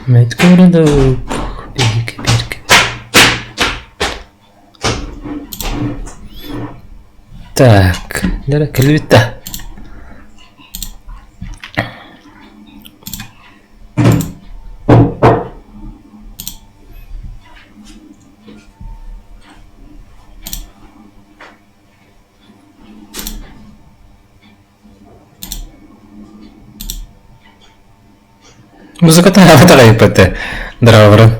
Медгородок биһиги бииргэ Так, дьэ кэлбит да Музыката аҕайыппыт драверын.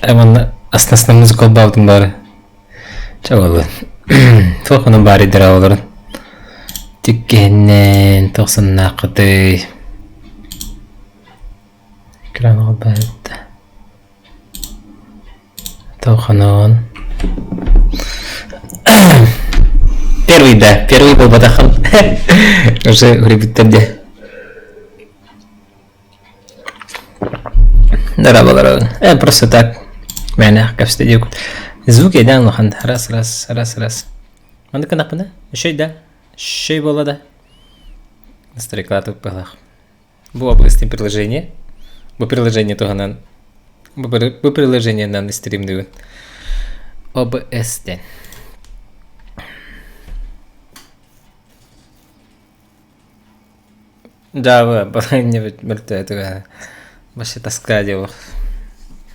Манна астасна музыка холбообутум баары. Чэ буоллун. Туох онон баарый драверын. Тиккиһиннэн тохсуннааххытый. Экран холбообутта. Тоохоноон. Первый да, первый буолбатаххын. Уже үрүбүттэр дии. Дорооболорун. Просто так. Мээнэ кэпсэтэ диэкут. Звук иэдээн улахан. Раз, раз, раз, раз. Маннык гынахпына? Үчүй да? Шөй буолла да? Настройкалаатыбыт быһалаах. Бу областный приложение. Бу приложение туһанан бу приложениенан стримдүүгүн. OBS диэн. Java балайнебит мөлтөөтүгэ вообще тоска диэх.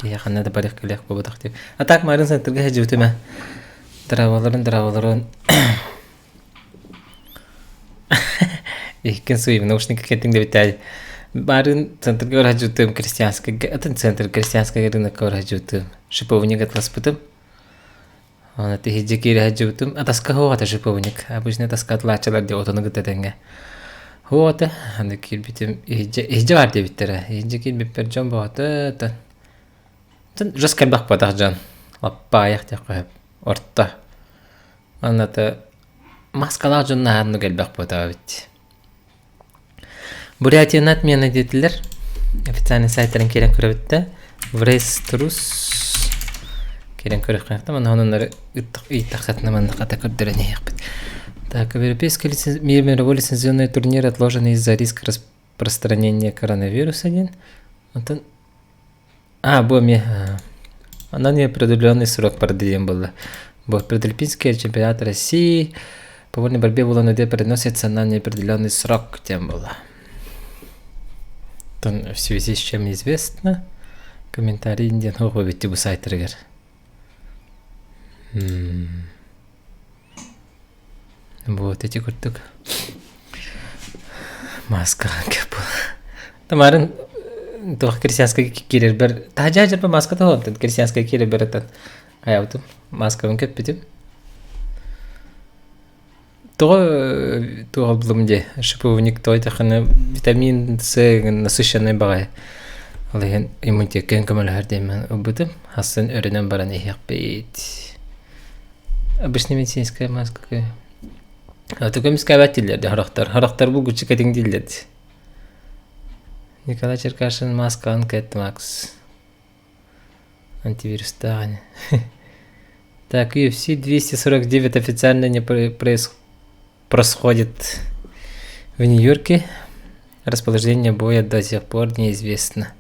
Киһи ханна да барых кэлиэх буолбатах дип. А так марын центрга сылдьыбытым Дорооболорун, дорооболорун. Иккин суйум наушникка кэттиҥ да бүтээди. Баарын центрга бараһдьыбытым крестьянскайга атын центр крестьянскай рынокка бараһдьыбытым. Шиповник атласпытым. Аны тиһидьэ киирэ сылдьыбытым. Атаска суох этэ шиповник. Обычно атаска атылааччылар диэ отону кытта тэҥҥэ. Суох этэ. Аны киирбитим иһидьэ иһидьэ баар диэбиттэрэ. Иһидьэ киирбиппэр дьон бөҕөтө тан жас кэлбэх буотах дьон. Лаппаайах диэххэ сөп. Орто. Манната маскалаах дьон наһааннык элбэх буотаҕа эбит. Бурятияны отмена диэтилэр. Официальный сайтарын киирэн көрөбүт да. Вреструс киирэн көрүөххэ манна оннары ыйдаххытына манна хата көрдөрөн иһиэхпит. Так, Европейский мировой лицензионный турнир отложен из-за риска распространения коронавируса диэн. Онтон А, бу эмиэ онон неопределенный срок барда диэн буолла. Бу Предальпийский чемпионат России по вольной борьбе в Улан-Удэ переносится на неопределенный срок диэн буолла. Оттон в связи с чем неизвестно, комментарий диэн суох эбит бу сайтарыгар. Вот эти курдук маскаҕа кэп Тамарын туох крестьянскай киирэрбэр таһдьаа дьарба маска тоһуонтан крестьянскай киирэрбэр этэн айабытым маскабын кэппитим тоҕо туох буллум дии шиповник той таханы витамин С насыщенный баҕайы ол иһин иммунитеккэ көмөлөһөр диэммин ылбытым хассын өрүнэн баран иһиэхпит Обычная медицинская маска А то көмүскээбэт дииллэр дии сорохтор. Сорохтор булгуччу кэтиҥ дииллэр дии. Николай Черкашин маскаҕын кэт, Макс. Антивирустаах ини. Так, UFC 249 официально не происходит в Нью-Йорке. Расположение боя до сих пор неизвестно.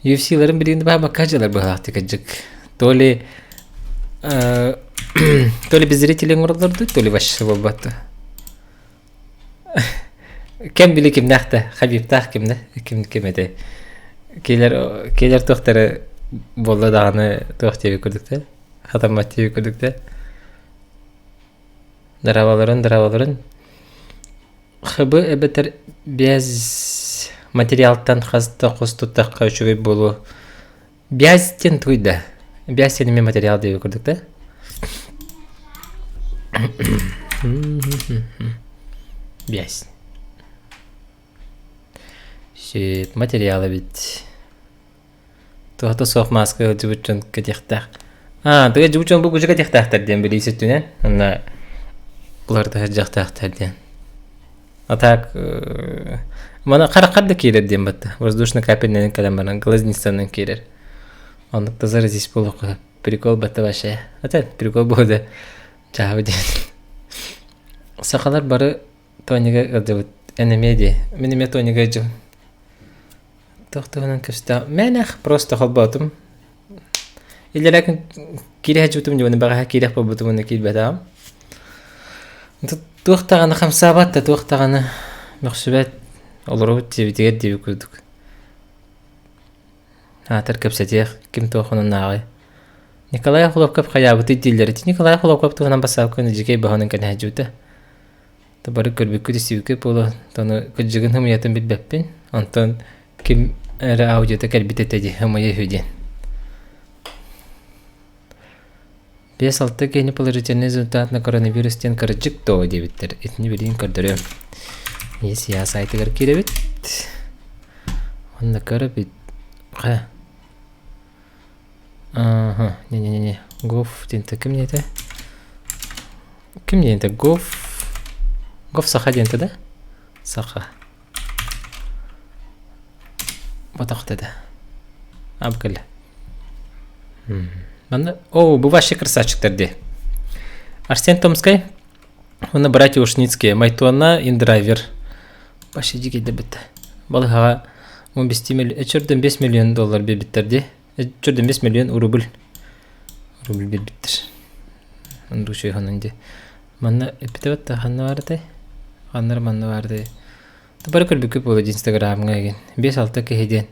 UFC-ларын билигин баһа дьылар быһалаахтык кырдьык. То ли э, то ли без зрителей оҥороллор то ли вообще буолбат. Кэм били кимнээх да Хабибтаах кимнэ ким ким этэй Килер килер туохтары буолла даҕаны туох диэби курдук да хатаммат диэби курдук да Дорооболорун, дорооболорун. ХБ эбэтэр без материалтан хас да хос туттахха үчүгэй буолуо. Бязь диэн тугуй да? Бязь диэн эмиэ материал диэби курдук да? Бязь. Сөп, материал эбит. Туһата суох мааска ыалдьыбыт дьон кэтиэхтээх. Аа, тыга дьыбыт дьон бу кучу кэтиэхтээхтэр диэн билии сүттүнэн. Онно уларыта сылдьыахтаахтар диэн. А так, мана хараххар да киирэр диэн батта. Воздушно капельнайынан кэлэн баран глазницанан киирэр. Оннук да заразись буолуохха прикол батта вообще. Ата прикол буолда. Чаһабы диэн. Сахалар бары Тонига ыалдьыбыт. Эн эмиэ дии. Мин эмиэ Тонига ыалдьыбын. Туох туһунан кэпсэтэ Мэнэх просто холбоотум. Иллэрээ күн киирэ сылдьыбытым дьуона бэҕэһээ киирэх буолбутум уонна киирбэтэҕим. Туох даҕаны хамсаабат да туох даҕаны мөхсүбэт олоробут дьиэбитигэр диэбит курдук. Аатар кэпсэтиэх, ким туох онуннааҕый. Николай Охлопков хайаабытый дииллэр. Ити Николай Охлопков туһунан бассаапка дьикэй баһынан кэнэһэ дьүтэ. Бары көрбүккүт истибиккит буолуо, ону кырдьыгын хомуйатын билбэппин. Онтон ким эрэ аудиота кэлбит этэ дии, хомуйа үһү диэн. 5-6 киһини положительный результат на коронавирус диэн кырдьык дуо диэбиттэр. Итини билигин көрдөрүөм. ЕСЯ сайтыгар киирэбит. Онно көрөбүт. Хайа? Ага, не-не-не, Гов диэн ким диэтэ? Ким диэн этэ? Гов Гов Саха диэн этэ да? Саха. Ботох да. Абгыл. Манна о, бу вообще красавчиктар дии. Арсен Томскай, уонна братья Ушницкие, Майтуана Индрайвер. Вообще дьикийдэ бит. Балыһаҕа 15 миллион, 4,5 миллион доллар биэрбиттэр дии. 4,5 миллион рубль. Рубль биэрбиттэр. Ондучуй ханан дии. Манна эппитэ да ханна баарытай? Ханнар манна баарытай? Бары көрбүккүт буолуо дии Инстаграмҥа игин. 5-6 киһи диэн.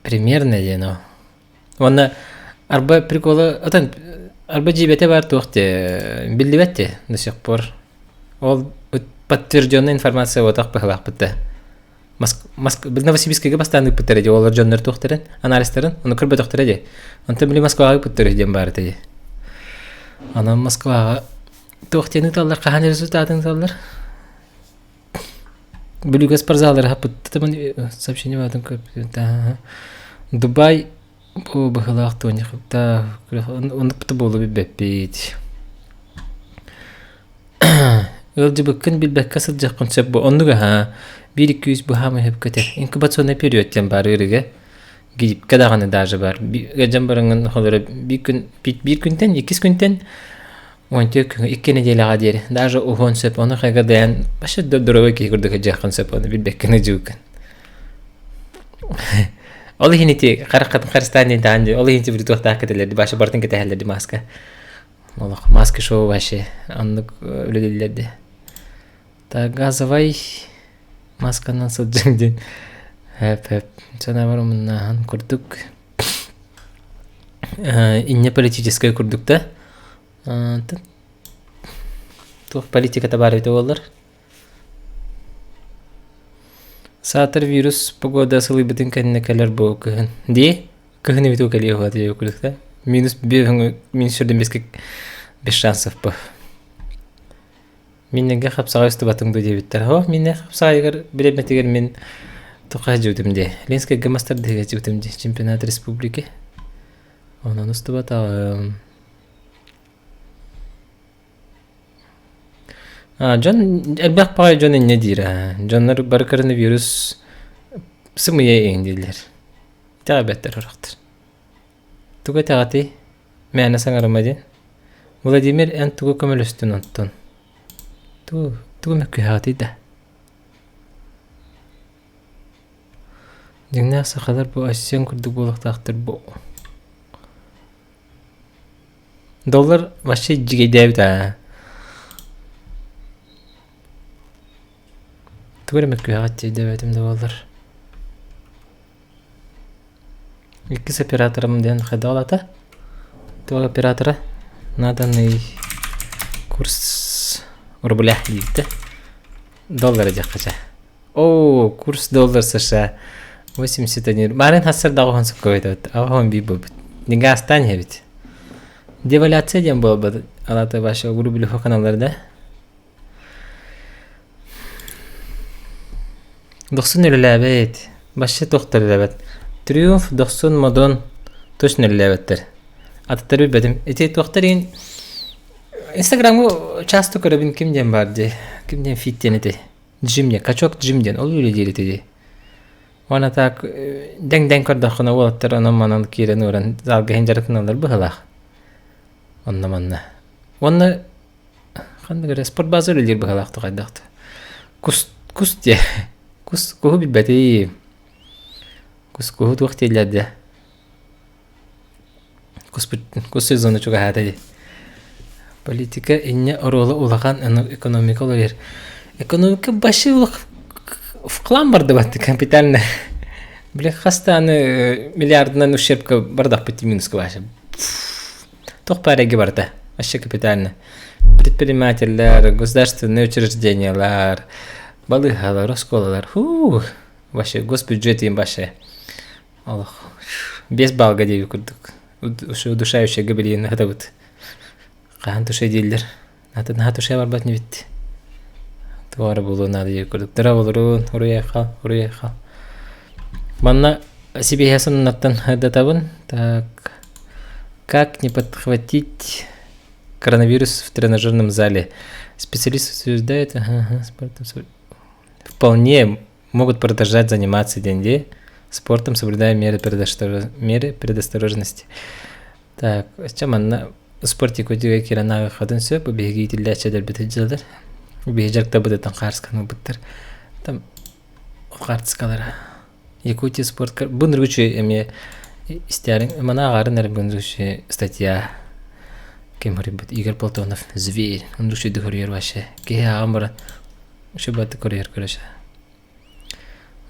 Примерно диэн ол. Уонна арба прикола отон арба дьиибэтэ баар туох диэ биллибэт диэ до сих пор. Ол подтвержденная информация буотах быһылаахпыт да. Моск Моск Новосибирскайга бастаан ыыппыттара дии олор дьоннор туохтарын анализтарын ону көрбөтөхтөрө дии. Онтон били Москваҕа ыыппыттар үһү диэн баар этэ дии. Онон Москваҕа туох диэн ыыталлар хаһан результатын ыыталлар? Бүлүүгэ спортзаллары хаппыттым сообщение баатын көрбүтүм. Дубай бу быһылаах туоньахта оннук буолу билбэппит. Ыалдьыбыккын билбэккэ сылдьыаххын сөп бу оннук аһаа биир икки үс быһаамай сөпкө инкубационный период диэн баар ыарыыга гриппкэ даҕаны даже баар ыалдьан бараҥҥын холоро биир күн биир күнтэн иккис күнтэн 14 күҥҥэ икки нэдиэлэҕэ диэри даже уһуон сөп ону хайга дайан вообще здоровый киһи курдук сылдьыаххын сөп ону билбэккин ыдьыыккын ол иһин ити хараххатын харыстаан диэн ол иһин ити туохтаах кэтэллэр вообще барытын кэтэһэллэр ди маска олох маска шоу вообще оннук үлэлииллэр ди так газовай масканан сылдьыҥ диэн хэп хэп санаабар умуннааһын курдук инньэ политическай курдук да туох политиката баар эбитэ буоллар саатар вирус погода сылыйбытын кэннэ кэлэр бу кыһын дии кыһын эбит кэлиэ уһуата диэбит курдук да минус минус сүүрдэн бэскэ без шансов бу Миннэгэ хапсаҕай устубатыҥ дуо диэбиттэр. Оо, миннэ хапсаҕайыгар бириэмэтигэр мин туха сылдьыбытым дии. Ленскэйгэ мас тардыһыыга сылдьыбытым дии. Чемпионат республики. Онон устубатаҕым. А, дьон элбэх баҕайы дьон инньэ диир аа. Дьоннор бары коронавирус сымыйа иҥ дииллэр. Итэҕэйбэттэр сорохтор. Тугу этэҕитий? Мээнэ саҥарыма диэн. Владимир, эн тугу көмөлөстүн онтон? Тугу, тугу мөккүһэҕитий да? Дьиҥнээх сахалар бу Айсен курдук буолуохтаахтар бу. Доллар вообще дьигэйдээбит аа. Тугу эрэ мөккүһэҕит диэбэтим да буоллар. Иккис операторым диэн хайдах ата? Туох оператора? Наданный курс рубля диибит Доллара диэххэ чэ. Оо, курс доллар США 81. Баарын хассардаҕа уһун суккубайдабыт. Аҕа биир буолбут. Гаастаан иһэбит. Девальвация диэн буолбат. Алата баша рубль каналлар да. Дохсун үлэлээбэт, вообще туох да үлэлээбэт. Триумф, Дохсун, Модун точно үлэлээбэттэр. Атыттары билбэтим. Ити туохтар иһин Инстаграмҥа часто көрөбүн ким диэн баар дии. Ким диэн фит диэн этэй. Джим диэн, качок Джим диэн, ол үлэлиир этэ дии. Уонна так дэҥ-дэҥ көрдөххүнэ уолаттар онон-манан киирэн уоран залга иһин дьарыктаналлар быһыылаах. Онно-манна. Уонна Ханнык эрэ спортбаза үлэлиир быһыылаах да хайдах да. Кус кус диэ. Кус куһу билбэтим. Кус куһу туох дииллэр дэ? Куспут кус сезона чугаһаата дии. Политика инньэ оруола улахан, экономика уларыйар. Экономика вообще в хлам бардыбат капитально. Били хас даҕаны миллиардынан ущербка бардахпыт минуска вообще. Туох баар эйгэ барыта. Вообще капитально. Предпринимателлэр, государственные учреждениялар, балыыһалар, оскуолалар. Фу, вообще госбюджет им вообще. Олох 5 баллга диэби курдук. Удушающая габелин хатабыт. Хаһан туше дииллэр. Наһаа туше барбат нибит. Туора буолуо наада диир курдук. Дара болорун, уруйайхал, уруйайхал. Манна сибиэһэ сонуннартан ырдатабын. Так, как не подхватить коронавирус в тренажерном зале? Специалист утверждает, ага, спортом вполне могут продолжать заниматься день спортом, соблюдая меры, меры предосторожности. Так, чэ манна спорт Якутияга киирэн ааҕыаххытын сөп, биһиги иитиллээччилэрбит сылдьаллар. Биһиги дьарыктарбытыттан хаарысканы ылбыттар. Там хаартыскалара. Якутия спорт бу ныргычы эмиэ истээриҥ мана ааҕарын эрэ бу статья ким хоруйбут Игорь Платонов зверь он үчүгэй хоруйар вообще киһи ааҕан баран үчүгэй хоруйар короче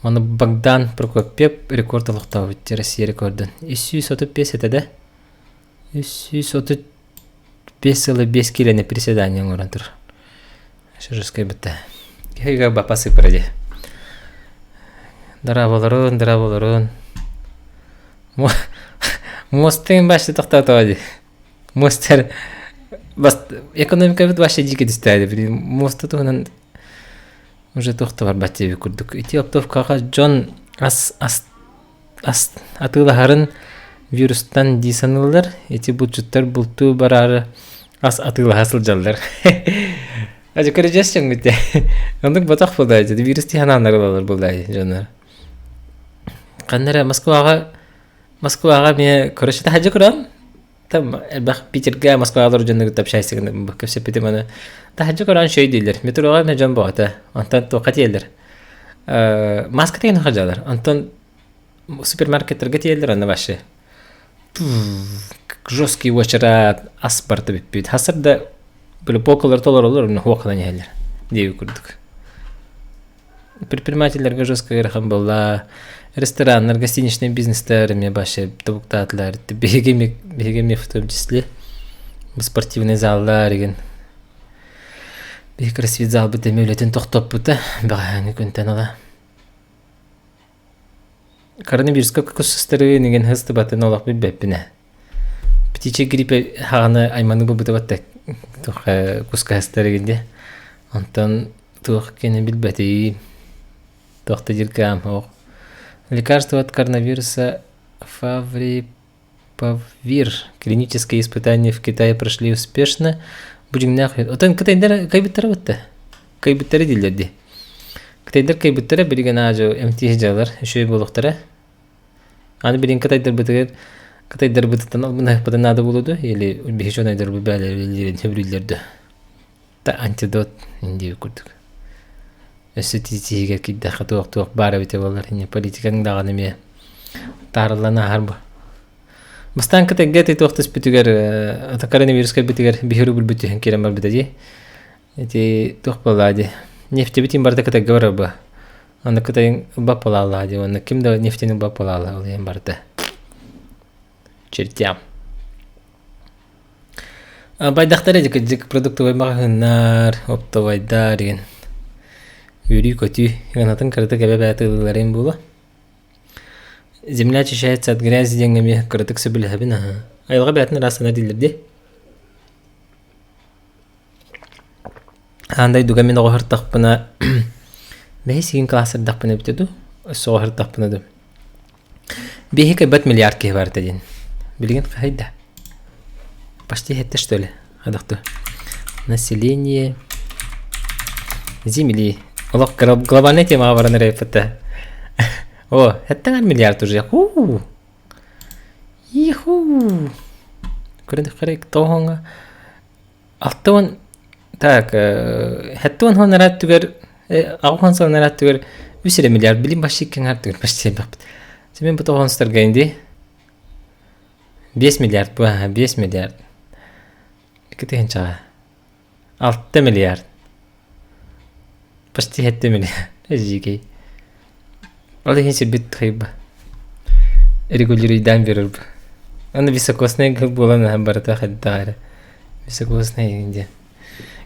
Ону Богдан Прокопьев рекорд олохтообут Россия рекордун. 335 этэ да? 335 сыла 5 киилэни приседание оҥорон турар. Жесткай бытта. Киһигэ бапа сыпыра дии. Дорооболорун, дорооболорун. Мостын башты тохтоотоо дии. Мостер бас экономикабыт вообще дьиики түстээди. Блин, муоста туһунан уже туох да барбат диэбит курдук. Ити оптовкаҕа дьон ас ас ас атыылаһарын вирустан дии саныыллар. Ити булчуттар бултуу бараары ас атыылаһа сылдьаллар. Ажы көрөжөс дьоҥҥут Оннук ботох буолла вирус дии санааннар ылалар буолла дьоннор. Ханна эрэ Москваҕа Москваҕа эмиэ короче таһырдьа көрөн там элбэх Питергэ Москваҕа олорор дьону кытта общайся кэпсэппитим аны таһырдьа көрөн үчүгэй дииллэр метроҕа эмиэ дьон бөҕөтө онтон туохха тиийэллэр маска тигэн сылдьаллар онтон супермаркеттарга тиийэллэр онно вообще жесткий уочарат ас барыта бүппүт хасыр да били полкалары толороллор онно хуоканан иһэллэр диэби курдук. Предпринимателлэргэ жестко ыарахан буолла. Рестораннар, гостиничный бизнестэр эмиэ вообще тобуктаатылар. Биһиги биһиги эмиэ в том числе спортивный заллар игин. Биһиги кроссфит залбыт эмиэ үлэтин тохтоппута бэҕэһээҥҥи күнтэн ыла. Коронавируска кусустары игин хыстыбатын олох билбэппин ээ. Птичий грипп хаҕаны айманыы буолбута батта туох куска хастар игин дии. Онтон туох кини билбэтий туох да дьиркэм суох. Лекарство от коронавируса Фаврипавир. Клинические испытания в Китае прошли успешно. Бу дьиҥнээх Отон кытайдар кайбыттара бытта. Кайбыттара дииллэр дии. Кытайдар кайбыттара билигин аадьу эмтии дьалар үчүгэй буолуохтара. Аны билигин кытайдарбытыгар кытайдарбытыттан албыннаһыахпытын наада буолуо дуо или биһи чуонайдарбыт бээлэрин сөбүлүүллэр дуо? Та антидот диир курдук. Өссө тииһигэр киирдэххэ туох-туох баар эбитэ буоллар инньэ политикаҥ даҕаны эмиэ таарыллан ааһар бу. Бастаан кытайга ити туох түспүтүгэр коронавирус кэлбитигэр биһири булбут түһэн киирэн барбыта дии. Ити туох буоллаа дии. Нефтебит барыта кытайга барар бу. Аны кытайын ылбат буолааллаа дии уонна ким да нефтени ылбат буолааллаа ол иһин барыта. Чертям. Байдахтар кырдьык продуктовай маҕаһыыннар, оптовайдар диэн үөрүү-көтүү ыанатын кыратык эбэ-эбэ ылыыларын буолуо. Земля очищается от грязи диэҥҥэ эмиэ кыратык сөбүлэһэбин аһа. Айылҕа бэйэтин ыраастанар дииллэр дии. Аан дойдуга мин оҕо сыртахпына бэһис игин кылаас сырдахпына эбитэ дуу, өссө оҕо сыртахпына дуу. Биһи кыайбат миллиард киһи барыта диэн. Билигин хаһый да? Почти хэттэ что ли? Адахту. Население Земли. Олох глобальная темаҕа баран эрэ О, хэттэ миллиард уже. Ху! Иху! Көрөн харек тоһоҥа 60 так 70 хонораат түгэр 80 сыл ынараат түгэр. Үс эрэ миллиард билим почти кэҥэр почти элбэхпит. Мен бу тоҕонстарга инди 5 миллиард бу 5 миллиард. Икки тыһыынчаҕа. 6 миллиард. Почти 7 миллиард. Эдьиикэй. Ол иһин сирбит хайба. Регулируйдаан берер бу. Аны високосный буолан аһан барыта хайдаҕа эрэ. Високосный диэн.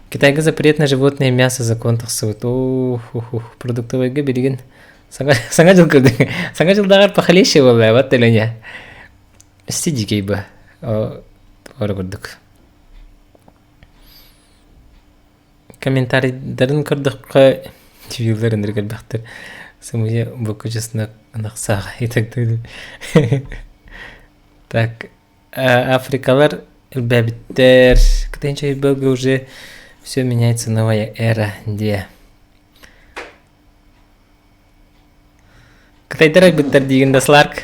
Китайга запрет на животное мясо закон тахсыбыт. Оо, продуктовайга билигин саҥа саҥа дьыл көрдүҥ. Саҥа дьылдааҕар похлеще буолла, Леня. Өссө дьикэй ба. Ора курдук. Комментарийдарын көрдөххө, дебиллэр ынырык элбэхтэр. Сымыйа бука честно ынахсааҕа и так далее. Так, Африкалар элбээбиттэр. Кытайынча белга уже все меняется, новая эра диэ. Кытайдар айбыттар диигин да Сларк.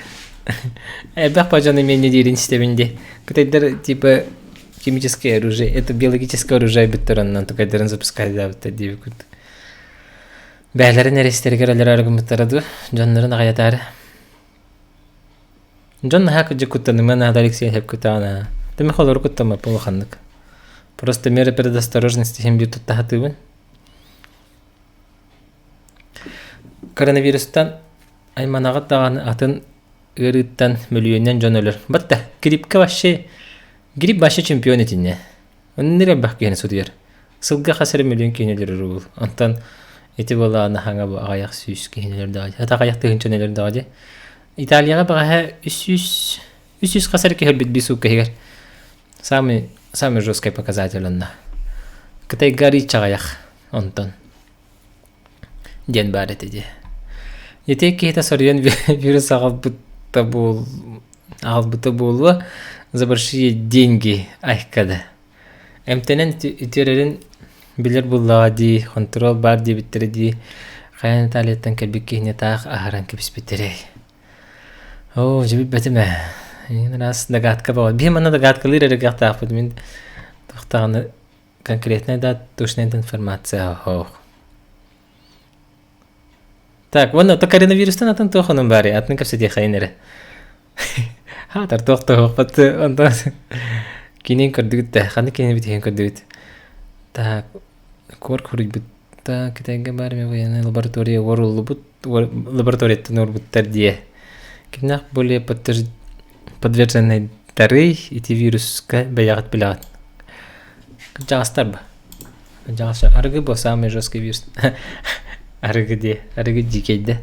Элбэх по дьону имение диирин истэбин дии. Кытайдар типа химическое оружие, это биологическое оружие айбыттар оннон тукайдарын запускайдаабыттар диэбит курдук. Бээлэрин эрэстэригэр өлөрөөрү гыммыттара дуу, дьоннорун аҕайатаары. Дьон наһаа кырдьык куттанымыан наада Алексей сөпкө Тымы холору куттаммаппын улаханнык. Просто меры предосторожности иһин биир тутта сатыыбын. Коронавирустан айманаҕыт даҕаны атын ыарыыттан мөлүйүөнүнэн дьон өлөр. Батта гриппкэ вообще грипп вообще чемпион итиннэ. Оннук элбэх киһини сутуйар. Сылга хас эрэ мөлүйүөн киһини өлөрөр уол. Онтон ити буоллаҕына хаҥа бу аҕыйах сүүс киһини өлөрдөҕө дии. Ата аҕыйах тыһыынчаны өлөрдөҕө дии. Италияҕа бэҕэһээ 300 хас эрэ киһи өлбүт биир суукка иһигэр. Самый самый жесткий показатель онно. Кытайга арыый чаҕыйах онтон диэн баар этэ дии. Ити киһитэ соруйан вирус аҕалбыта буол аҕалбыта буолуо за большие деньги айкада. Эмтэнэн үтүөрэрин билэр буоллаҕа дии, хонтуруол баар диэбиттэрэ дии, хайаан Италияттан кэлбит киһини таах аһаран кэбиспиттэрэй. Оо, дьэ билбэтим ээ. Эйигин араас догадка бөҕө. Биһи манна догадкалыыр эрэ кыахтаахпыт. Мин туохтаҕына конкретная да точная информация суох. Так, уонна то коронавирустан атын туох онон баарый? Атын кэпсэтиэххэйин эрэ. Хаатар туох туһуохпат онтон кинин көрдүгүт да ханнык кинини бүтүһүн көрдүгүт так куор хоруйбут так Китайга баар эми военная лаборатория уоруллубут лабораторияттан уорбуттар диэ кимнээх более подверженныйдарый ити вируска бэйэҕит билэҕит кырдьаҕастар ба кырдьаҕас арыгы бу самый жесткий вирус арыгы диэ арыгы дьиикэйдэ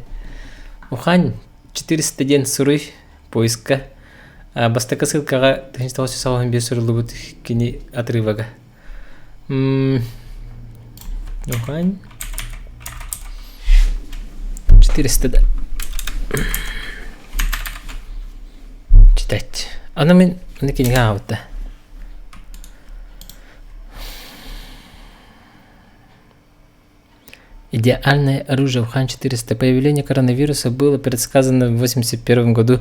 Ухань 400 диэн суруй поиска бастакы ссылкаҕа 1985 суруллубут кини отрывога Ухань 400 да читать аны мин аны кинигэ ааҕыбыта Идеальное оружие Wuhan-400. Появление коронавируса было предсказано в 1981 году.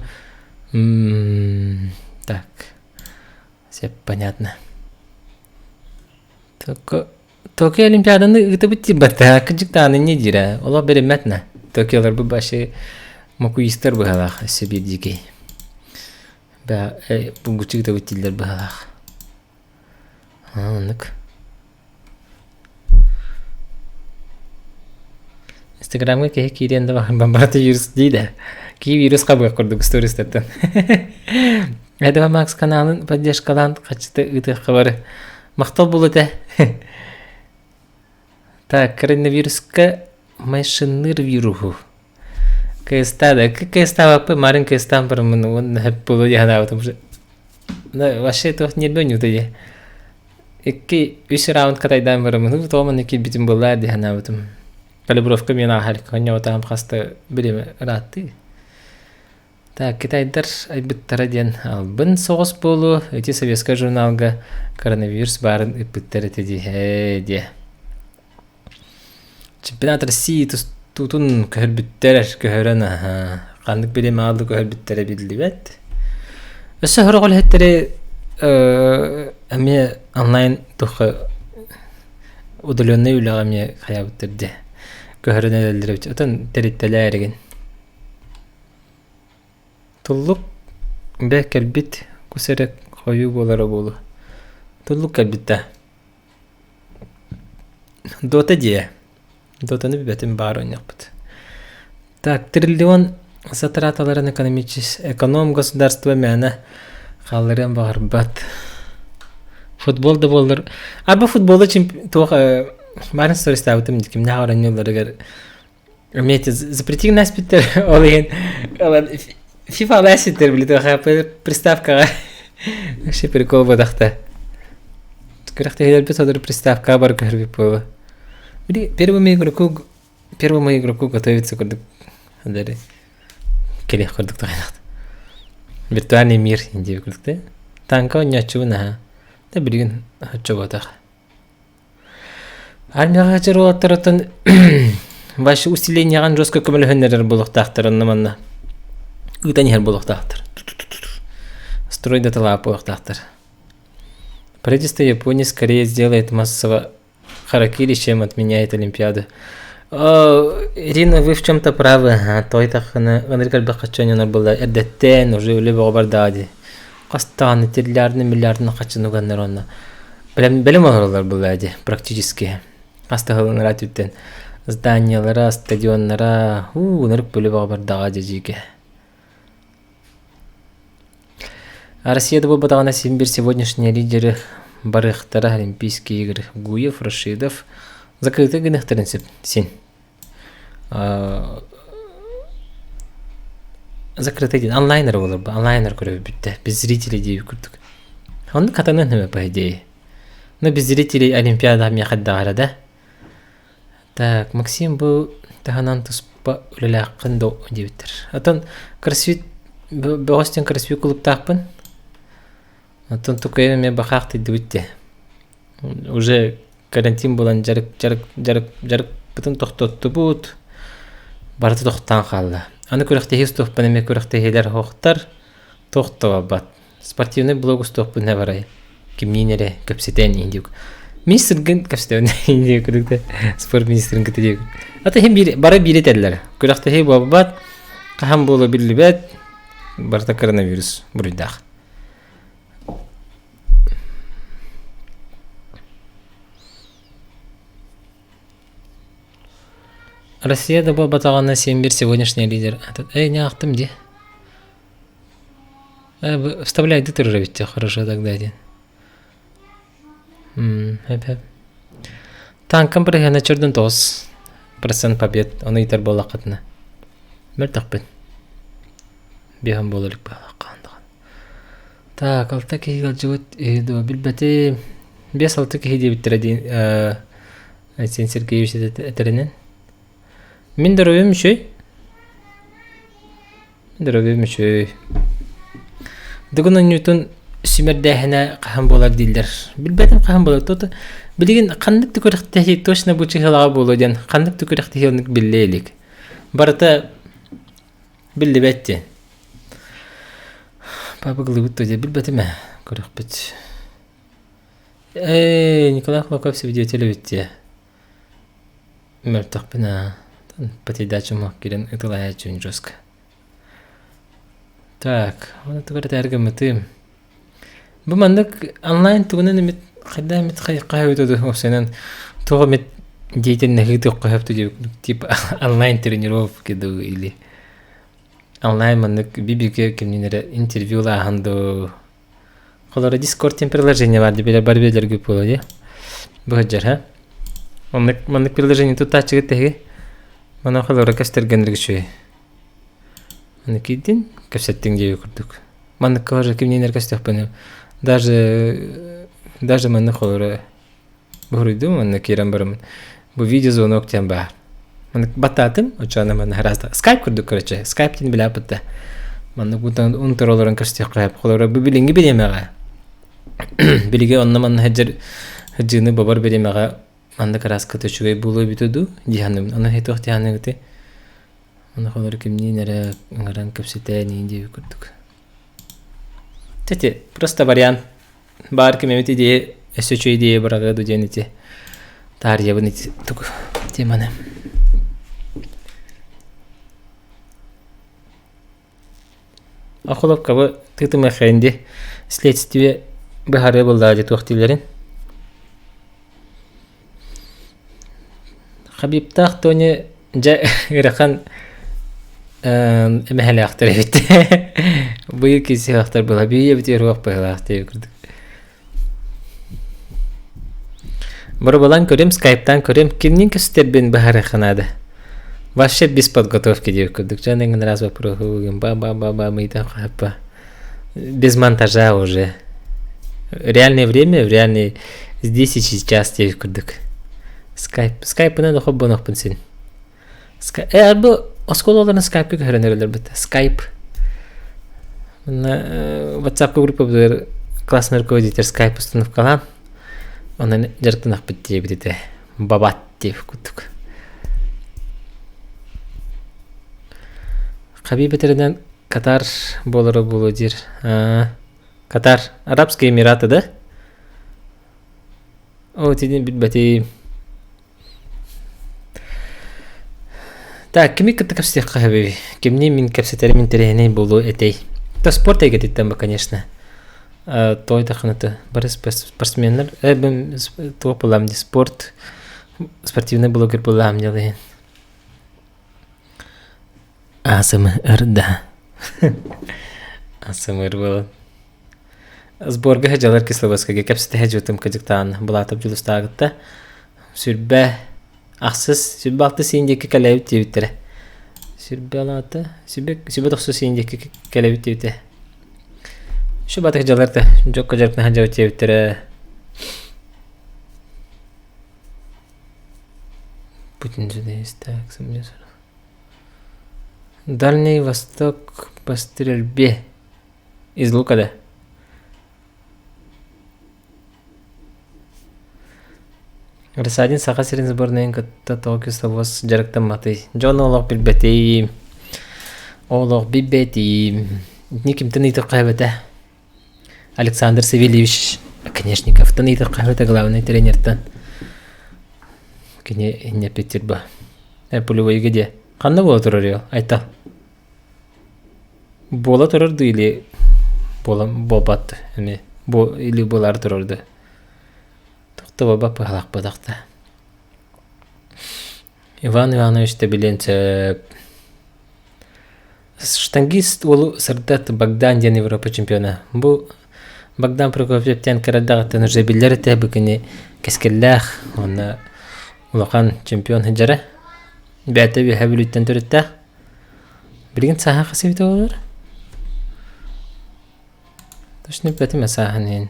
М-м, так, все понятно. Только Токио Олимпиаданы ыытыбыт тибата, кыдьыктааны не дире. Олох береммэтнэ. Токиолар бу башы мокуистар быһалаах өссө биир дикий. Бә булгуччу ыытабыт дииллэр быһалаах. Оннук. Инстаграмҥа киһи киириэн да барыта вирус дии да. Киһи вирус хабыах курдук стористартан. Эдва Макс каналын поддержкалаан хаччыта ыытыахха бары. Махтал буол этэ. Так, коронавируска майшынныыр вируһу. КСТ да, КСТ марын КСТ барымын уонна хөп буолуо дии санаабытым. Вообще туох ньиэрбэ ньуута дии. Икки, үс раунд катайдаан бараммын, тоҕо манна киирбитим буоллаа дии санаабытым. Калибровка миэн ааһар, хонньоотаам хаста бириэмэ ырааттыы. Так, китайдар айбыттара диэн албын соҕус буолуо, ити советскай журналга коронавирус баарын ыппыттар этэ дии, ээ диэ. Чемпионат России тустуутун көһөрбүттэр, көһөрөн аһа, ханнык бириэмэ аалды көһөрбүттэрэ биллибэт. Өссө сорох үлэһиттэри эмиэ онлайн туохха удаленнай үлэҕэ эмиэ хайаабыттар дии. Көһөрөн эрэллэр эбит. Отон тэрилтэлээ эригин. Туллук бэ кэлбит кус эрэ хойуу буолара буолуо. Туллук кэлбит да. Дота диэ. Дотаны билбэтим баар оонньуохпут. Так, триллион затраталарын экономическ эконом государство мээнэ хаалларыан баҕарбат. Футбол да буоллар арба футболу чемп туох баарын стористаабытым кимнээх оонньуулларыгар Эмиэ запретил наспиттэр ол иһин ылан FIFA лааситтэр били туох приставкаҕа вообще прикол буолахта. Күрэхтэһиилэрбит сотору приставкаҕа бар көһөрбүт буолуо. Били первому игроку первому игроку готовиться курдук даже кэлиэх курдук тахайнахт. Виртуальный мир диэбит курдук да. Танка оонньооччубун аһа. Да билигин оччоботох. Армияҕа сылдьар уолаттар вообще усилениеҕын жестко көмөлөһөннөрөр буолуохтаахтар онно манна ыытан иһэр буолуохтаахтар. Строй да талаап буолуохтаахтар. Правительство Японии скорее сделает массово харакири, чем отменяет Олимпиаду. Ирина, вы в чем-то правы. Той таххына ынырык элбэх хаччаннар буолла эрдэттэн уже үлэ бөҕө бардаҕа дии. Хастаан триллиардны миллиардны хаччыны уганнар онно. Бэлэм бэлэм олороллор буолла дии практически. Хастаһылынара түттэн зданиялара, стадионнара, уу ынырык бөлө бөҕө бардаҕа дьэ Россия да буолбатаҕына син биир сегодняшние лидеры барыахтара Олимпийские игры Гуев, Рашидов закрытый гыныахтарын сөп син. Закрытый диэн онлайнер буолар онлайнер көрөбүт бүттэ без зрителей диэбит курдук. Оннук хатанан нөмө по идее. Но без зрителей Олимпиада миэхэ эрдэҕэ да. Так, Максим бу таһынан туспа үлэлээххин доо диэбиттэр. Оттон кроссфит бөҕөс диэн кроссфит клубтаахпын. Оттон тукайым эмиэ бахаахтыйдыбыт дии. Уже карантин буолан дьарык дьарык дьарык дьарыкпытын тохтоттубут. Барыта тохтоон хаалла. Аны күрэхтэһии устуохпун эмиэ күрэхтэһиилэр оһохтор тохтобот. Спортивный блог устуохпун не барай. Кимниин эрэ кэпсэтэн индик. Министргын кэпсэтэн индик курдук спорт министрин кытта диэк. Ата хим биир бары биир этэллэр. Күрэхтэһии буолбат, хаһан буола биллибэт, барыта коронавирус буруйдаах. Россия да буолбатаҕына син биир сегодняшний лидер. Эй, не ахтым дии. Вставляй ты тоже ведь хорошо тогда один. Хэп-хэп. Танкам бырыһыана чөрдөн 9% побед. Ону ыйтар буоллаххытына. Мөлтөхпүн. Биһан буола илик баалаах Так, алта киһи ыалдьыбыт үһү дуо билбэтим. 5-6 киһи диэбиттэрэ диэн Айсен Сергеевич этэринэн. Мин доруобуйам үчүгэй. Доруобуйам үчүгэй. Дугун оонньуутун сүүмэрдээһинэ хаһан буолар дииллэр. Билбэтим хаһан буолар. То билигин ханнык да күрэхтэһии точно бу чыһылаҕа буолуо диэн ханнык да күрэхтэһии оннук биллэ илик. Барыта Биллибэт диэн. Папа ыллыбыт дуо диэн билбэтим ээ, көрүөхпүт. Ээ, Николай Хлопков свидетель эбит дии. Мөлтөхпүн аа. Передача киирэн ытылаайаччыбын жестко. Так, оны тугу эрэ этээри гыммытым. Бу маннык онлайн тугунан эмит хайдах эмит хайыахха сөбүтэ уопсайынан туох эмит деятельноһы ыытыахха сөп типа онлайн тренировки дуу или онлайн маннык бибигэ кимниин эрэ интервьюлааһын дуу холоро Discord диэн приложение баар дии бары билэргит буолуо дии бу сылдьар һэ маннык маннык приложение туттааччыгыт тэһиги манан холоро көстөргөннөргө үчүгэй Аны киирдин, кэпсэттиҥ диэби курдук. Манныкка уже кимниин эрэ көстөхпүнэ даже даже маннык холоро буруйдум манна киирэн бараммын бу видеозвонок диэн баар. Маннык баттаатым, оччоҕуна манна араста скайп курдук короче, скайп диэн билээппит да. Маннык бутан унтар олорон көстүөххэ сөп. Холоро бу билиҥҥи бириэмэҕэ билиги онно манна сылдьар сылдьыыны бобор бириэмэҕэ маннык араскыта үчүгэй буолуо эбитэ дуу дии саныыбын. Ону туох дии саныыгытый? Ону холор кимниин эрэ ыҥыран кэпсэтэн иин диэбит курдук. Ити просто вариант. Баар ким эмит идея, өссө үчүгэй идея быраҕыа дуу диэн ити таарыйабын ити тугу теманы. Охолопкабы тыытымыаххайын дии. Следствие быһаарыа буоллаҕа дии туох дииллэрин. Хабибтаах Тони дьэ ыарахан эмэһэлээхтэр эбит. Быйыл киирсиэхтэр буолла. Бии эбит ыаруох быһыылаах диэбит курдук. Боробалаан көрүм, скайптаан көрүм, кимниин көстөрбүн быһаарыахха наада. Вообще без подготовки диэбит курдук. Дьон эҥин раз вопроһу ба-ба-ба-ба мыйдан хаһаппа. Без монтажа уже. Реальное время, в реальный здесь и сейчас диэбит курдук. Скайп. Скайпынан хоббонохпун син. Бу оскуолаларын скайпка көһөрөн эрэллэр Скайп. WhatsApp группабытыгар классный руководитель скайп установкалаан онон дьарыктанахпыт диэбит этэ. Бабат диэбит курдук. Хабиб этэринэн Катар буолара буолуо диир. Катар, Арабские Эмираты, да? О, итини билбэтим. Так, кими кытта кэпсэтиэххэ сөбүй? Кимниин мин кэпсэтэрим интэриэһинэй буолуо этэй? Да спорт эйгэтиттэн ба, конечно. Той таханыты бары спортсменнар туох буолаам дии спорт спортивный блогер буолаам дьалыйын. АСМР да. АСМР буолан. Сборга сылдьаллар Кисловодскайга кэпсэтэ сылдьыбытым кыдьыктаан Булатов Дьулустаагытта сүрбэ ахсыс сүрбэ алты сиин диэки кэлэбит диэбиттэрэ. Сүрбэ алаата сүбэ сүбэ тохсус сиин диэки кэлэбит диэбитэ. Сүбэ дьалар да дьокко дьарыктана сылдьабыт диэбиттэрэ. Путин так, Дальний Восток по стрельбе. Из лука да? Рассадин Саха сирин сборнайын кытта тоҕо кисловоз дьарыктамматый? Дьон олох билбэтим. Олох билбэтим. Итини кимтэн ыйытыахха эбэтэ? Александр Савельевич Оконешниковтан ыйытыахха эбэтэ главный тренертэн. Кини инньэ Петербо. Пулевойга диэ. Ханна буола турар Айта. Буола турар дуу или буолан буолбат эмиэ бу или буолаары турар дуу Тохто буолбат быһалаахпатах да Иван Иванович да билиэн сөп Штангист уолу Сырдат Богдан диэн Европа чемпиона. Бу Богдан Прокопьев диэн кыра эрдэҕиттэн уже биллэр этэ бу кини кэскиллээх уонна улахан чемпион сылдьара. Бэйэтэ Үөһээ Бүлүүттэн төрүттээх. Билигин сааһа хас эбитэ буолар? Точно билбэтим сааһын иһин.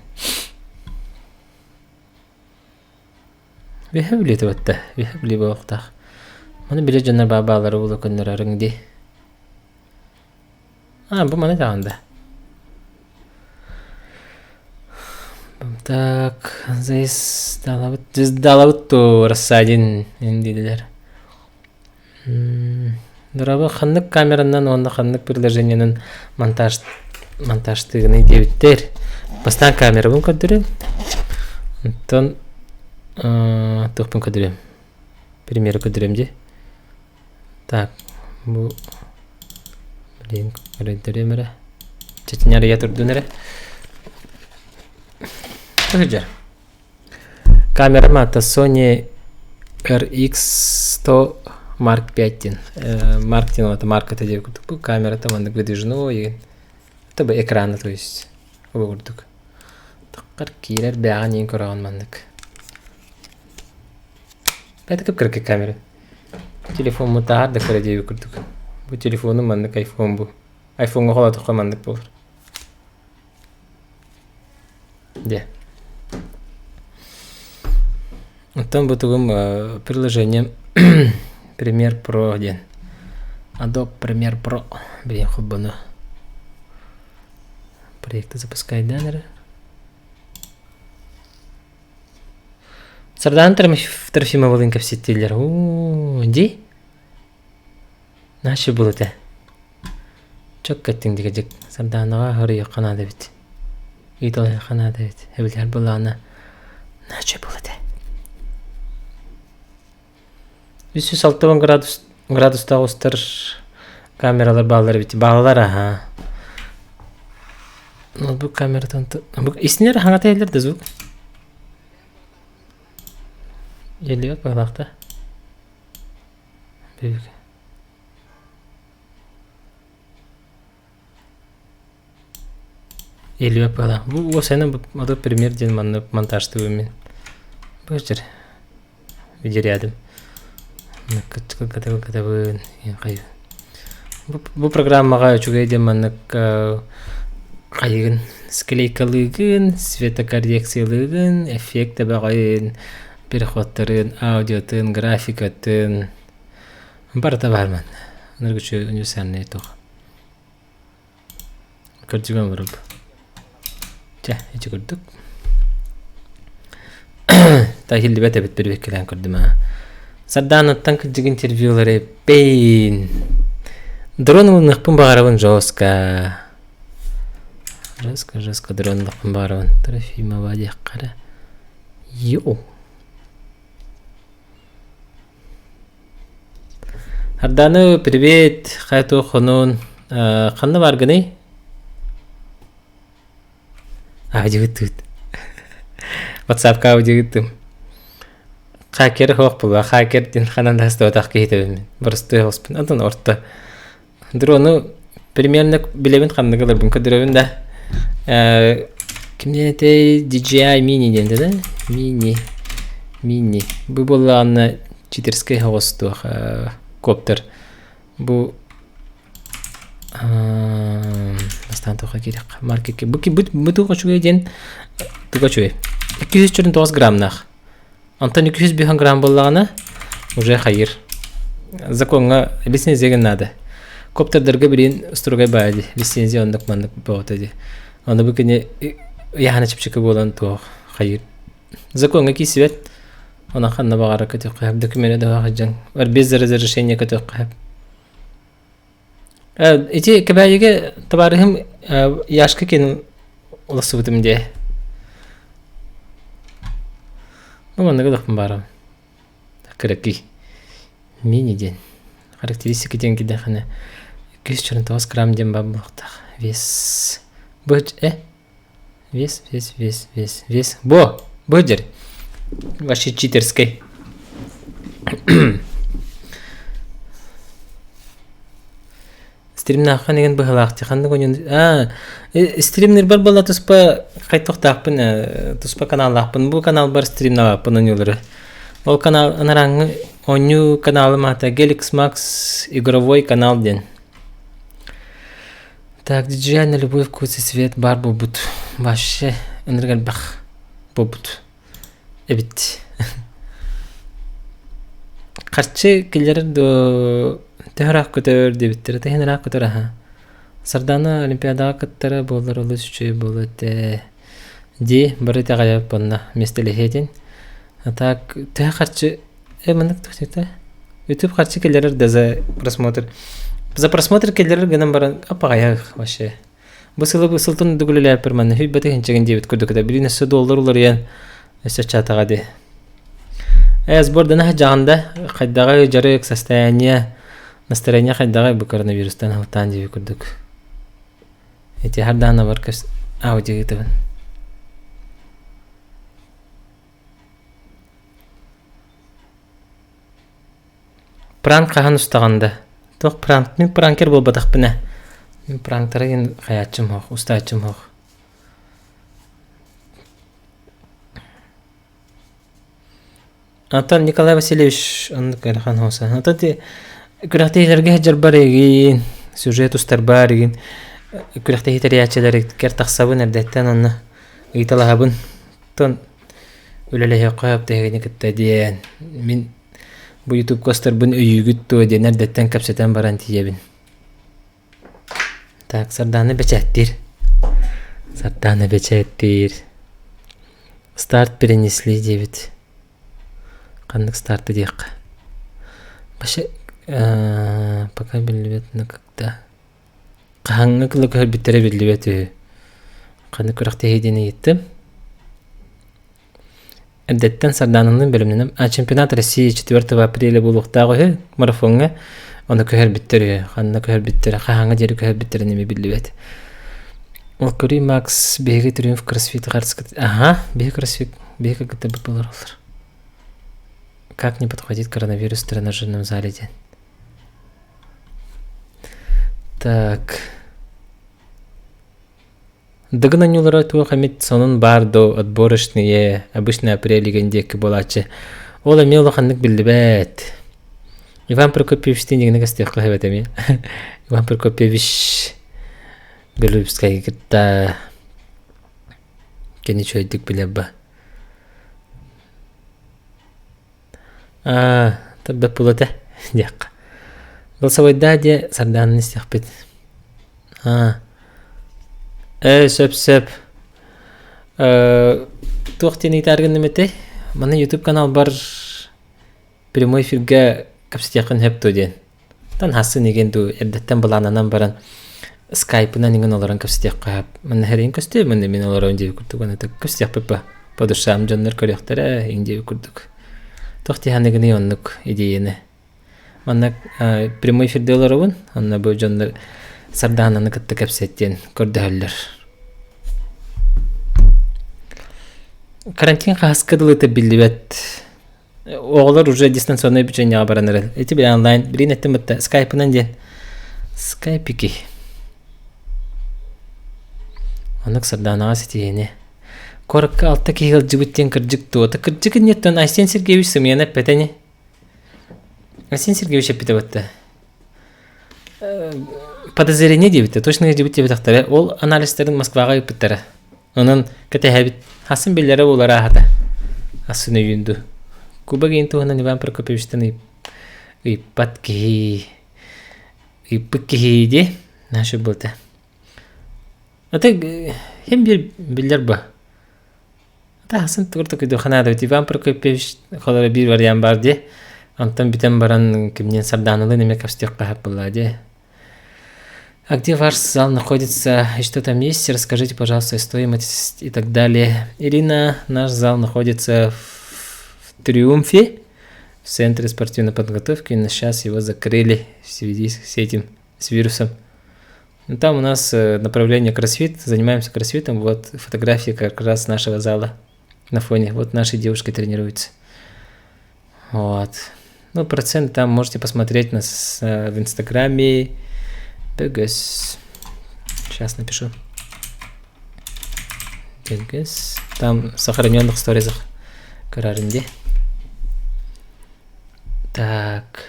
Үөһэ Бүлүү батта. Үөһэ Бүлүү буолуохтаах. Маны билэр дьоннор баа баалары була көннөрөрүҥ дии. А, бу маны даҕаны да. Так, звездалабыт, звездалабыт туу, Рассадин диилэр. Дорообо, ханнык камеранан уонна ханнык приложениенан монтаж монтажтыыгыный диэбиттэр. Бастаан камерабын көрдөрүм. Онтон туохпун көрдөрүм. Примеры көрдөрүм дии. Так, бу блин, көрдөрүм эрэ. Чечня арыйа турдун эрэ. Сылдьар. Камерам аата Sony RX100 Mark 5 диэн. Mark диэн аата марката диэбит курдук. Бу камерата маннык выдвижной игин. Это бы экрана то есть. Ол курдук. Таххар киирэр бээҕин иин көрөҕүн маннык. Это кып-кыракый камера. Телефоммут тааһар да кыра диэбит курдук. Бу телефону маннык айфон бу. Айфоҥҥа холоотоххо маннык буолар. Дьэ. Оттон бу тугум приложением Premiere Pro диэн. Adobe Premiere Pro билигин холбону. Проекты запускайдаан эрэ. Сардаана Трофимовалыын кэпсэттилэр. Уу, дии. Наша был этэ. Чөккө эттиҥ дьигэдьик. Сардаанаҕа хоруйуохха наада эбит. Ыйыталаһыахха наада эбит. Эбэтэр былаана нааччы был этэ. 360 градус градустаах устар камералар бааллар эбит. Бааллар аһа. Ноутбук камератын истинер хаҥата иһиллэр да звук. Иһиллибэт быһыылаах да. Бүк. Иһиллибэт быһыылаах. Бу уосайынан бу ото пример диэн манна монтажтыыбын мин. Бу сир видеорядым. Кытабын Бу программаҕа үчүгэй диэн маннык хайыгын склейкалыыгын, светокоррекциялыыгын, эффект эбэҕин, переходтарын, аудиотын, графикатын барыта баар манна. Ыныргычы универсальный туох. Кырдьыгын олорор. Чэ, ити курдук. Та иһиллибэт эбит бирбэккэлээн көрдүм аа. Сардаанаттан кырдьык интервьюлары пейн. Дрон ылыныахпын баҕарабын жестко. Жестко, жестко дрон ылыахпын баҕарабын. Трофимова диэххэ эрэ. Йоу. Арданы, привет! Хайа туох хонуун? Ханна бааргыный? Аудио-ыттыбыт. Ватсапка аудио-ыттым. Хакер суох буолла. Хакер диэн ханан да сыстыбатах киһитэбин мин. Боростуой оҕуспун. Онтон орто. Дрону примерно билэбин ханнык ыларбын көрдөрөбүн да. Ким диэн этэй? DJI Mini диэн да? Mini. Mini. Бу буоллаҕына читерскэй оҕус туох коптер. Бу бастаан туохха киириэххэ маркетке бу бу туох үчүгэй диэн туга үчүгэй 249 граммнаах Онтон 205 грамм буоллаҕына уже хайыр. Закоҥҥа лицензияга наада. Коптердарга билин строгай баа дии. Лицензия оннук маннык бөҕөтө дии. Аны бу кини ыйаһана чэпчэки буолан туох хайыр. Закоҥҥа киирсибэт. Онон ханна баҕара көтүөххэ сөп. Докумена да сылдьан. Без разрешения көтүөххэ сөп. Ити Кэбээйигэ табаарыһым Яшка киэн улассыбытым дии. Ну, манныгы ылыахпын баарым. Кыракый. Мини диэн. Характеристика диэн кидэххинэ 249 грамм диэн баар буолуохтаах. Вес. Бу Вес, вес, вес, вес, вес. Бо! Бу дьэр. Вообще читерскэй. Стримнааххан деген быһалаах ханнык ойун аа стримнербар буолла туспа хайтохтаахпын туспа каналлаахпын бу каналбар стримналааппын оонньуулары ол канал анарааҥҥы оонньуу каналым аата Gelix Max игровой канал диэн Так, DJI на любой вкус и цвет баар буолбут. Вообще ынырык элбэх буолбут эбит. Харчы киллэрэр дуо төһө ыраах көтөр диэбиттэрэ төһөн ыраах көтөр аһа. Сардаана Олимпиадаҕа кыттара буоллар олус үчүгэй буолуо этэ. Дии бары итэҕэйэбит уонна миэстэлэһиэтин. А так төһө харчы маннык туох YouTube харчы киллэрэр да за просмотр. За просмотр киллэрэр гынан баран апаҕайах вообще. Бу сылы бу сылтан дүгүлүлээппэр манна хүйбэтэ хинчэгин диэбит курдук да билин өссө доллар уларыйан өссө чатаҕа ди. Сбордана сылдьаҕында хайдаҕы дьарык состояние настроение хайдаҕы бу коронавирустан алтаан диэбит курдук. Ити хардаана бар көс аудио ыытабын. Пранк хаһан устаҕын да? Туох пранк? Мин пранкер буолбатахпын ээ. Мин пранктары диэн хайааччым суох, устааччым суох. Антон Николай Васильевич оннук ыарахан хоса. Антон ти күрэхтэһиилэргэ сылдьарбар игин, сюжет устарбар игин күрэхтэһии тэрийээччилэригэр тахсабын эрдэттэн онно ыйыталаһабын. Оттон үлэлэһиэххэ сөп тэһигини кытта диэн мин бу ютубка устарбын өйүүгүт дуо диэн эрдэттэн кэпсэтэн баран тиийэбин. Так, Сардаана бэчээттиир. Сардаана бэчээттиир. Старт перенесли диэбит. Ханнык старты диэххэ. Вообще, пока биллибэт, но когда Хаһааҥҥы кылы көһөрбүттэрэ биллибэт үһү. Ханнык күрэхтэһии диэн ыйыттым. Эрдэттэн Сардаананы бэлэмнэнэн а чемпионат России 4 апреля буолуохтаах үһү марафоҥҥа. Ону көһөрбүттэр үһү. Ханна көһөрбүттэрэ, хаһааҥҥа диэри көһөрбүттэрин эмиэ биллибэт. Ол көрүй Макс биһиги Триумф кроссфит харскыт. Ага, биһиги кроссфит биһиги кытта болар. Как не подхватить коронавирус в тренажерном зале диэн. Так. Дыгын оонньуулара туох эмит сонун баар дуо отборочные обычно апрель игин диэки буолааччы. Ол эмиэ улаханнык биллибэт. Иван Прокопьевичтиин игини кэстиэххэ сөп этэ эмиэ. Иван Прокопьевич Белюбскайы кытта кини үчүгэйдик билэр ба. Аа, тарбат буолуо этэ диэххэ. Голосовойдаа диэ Сардаананы истиэхпит. Аа. Ээ, сөп-сөп. Э, туох диэн ыйытааргын этэй? Манна YouTube каналбар прямой эфиргэ кэпсэтиэххин сөп дуо диэн. Тан хассын игин дуу эрдэттэн былаананан баран скайпынан иҥин олорон кэпсэтиэххэ сөп. Манна хэрийин көстүө манна мин олорон диэбит курдук аны кэпсэтиэхпит ба. По душам дьоннор көрүөхтэрэ иҥ диэбит курдук. Туох тиһаныгыный оннук идеяны. Манна прямой эфирде олоробун. Онно бу дьоннор Сардаананы кытта кэпсэт диэн көрдөһөллөр. Карантин хаһыска дылыта биллибэт. Оҕолор уже дистанционнай обучениеҕа баран эрэл. Ити били онлайн билигин эттим бытта скайпынан диэн. Скайпики. Оннук Сардаанаҕа ситиһиини. Куоракка алта киһи ыалдьыбыт диэн кырдьык дуо? Кырдьык инниттэн Айсен Сергеевич сымыйаны эппэтэ ини. Айсен Сергеевич эппитэ батта. Подозрение диэбиттэ, точно ыалдьыбыт диэбэтэхтэрэ. Ол анализтарын Москваҕа ыыппыттара. Онон кэтэһэбит. Хасын биллэрэ буолар аһата. Асын өйүүн дуу. Куба гиин туһунан Иван Прокопьевичтан ыйыппат киһи. Ыйыппыт киһи дии. Наша буолта. Ата хем бир биллэр ба. Ата хасын тугур токуйду ханаадабыт Иван Прокопьевич холоро биир вариант бар дии. Онтон бүтэн баран кимниин Сарданалыын эмиэ кэпсэтиэххэ сөп буолла дии. А где ваш зал находится и что там есть? Расскажите, пожалуйста, стоимость и так далее. Ирина, наш зал находится в Триумфе, в Центре спортивной подготовки, но сейчас его закрыли в связи с этим, с вирусом. Ну, там у нас направление кроссфит, занимаемся кроссфитом, вот фотографии как раз нашего зала на фоне. Вот наши девушки тренируются. Вот. Ну, процент там можете посмотреть нас в Инстаграме. БГС. Сейчас напишу. БГС. Там в сохраненных сторизах. Көрөрүнде. Так.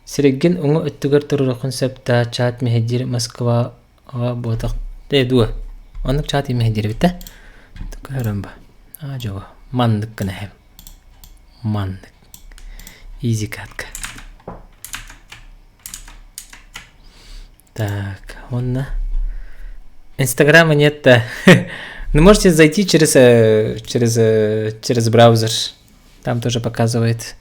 Сиригин уҥа өттүгэр туруоруххун сөп да чат мэһэйдиир Москваҕа буотах ээ дуо оннук чат мэһэйдиир эбит да көрөн ба аа дьоҕо маннык гына иһэм маннык изи катка так уонна инстаграма нет да ну можете зайти через через через браузер там тоже показывает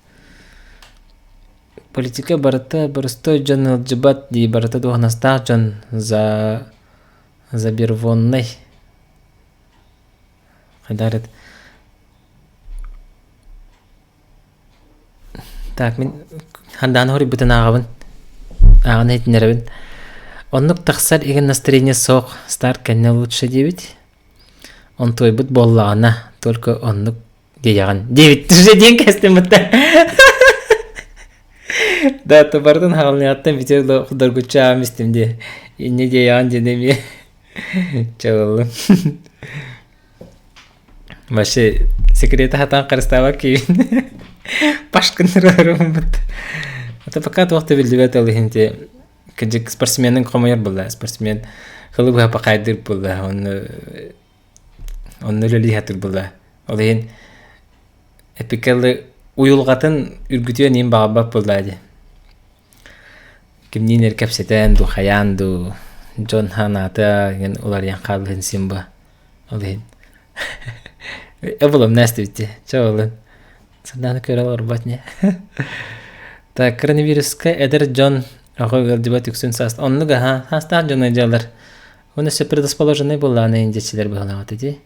Политика барыта боростуой дьон ыалдьыбат дии барыта дуоһунастаах дьон за забервоннай хайдаарыт Так мин хандааны хоруйбутун ааҕабын ааҕан иһитиннэрэбин оннук тахсар игин настроение суох старт кэннэ лучше диэбит онтуойбут буоллаҕына только оннук диэҕин диэбит уже диэн кэстим бытта да тубардын хаалныаттан бүтэр доргуччу аам истим дии инне диэйэҕин диэн эмиэ чабыллым вообще секреты хатаан харыстаабат киһибин пашкыннырарым бут это пока туох да биллибэт ол иһин ти кырдьык спортсменын хомойор буолла спортсмен хылы быһа пахайдыр буолла онно Онно үлэлии сатыыр буолла. Ол иһин эпикэлы уйулҕатын үргүтүөн иһин баҕарбат буолла дии. Кимниин эрэ кэпсэтэн дуу, хайаан дуу, дьон санаата иҥин уларыйан хаалыһын син бу. Ол иһин Эбулам нэстибитти. Чэ олун. Санааны көрө олорбот не. Так, коронавируска эдэр дьон оҕо ыалдьыбат үксүн саас оннук аха саастаах дьон ыалдьаллар. Уонна өссө предрасположенный буоллаҕына индиэччилэр быһалаабыт ити.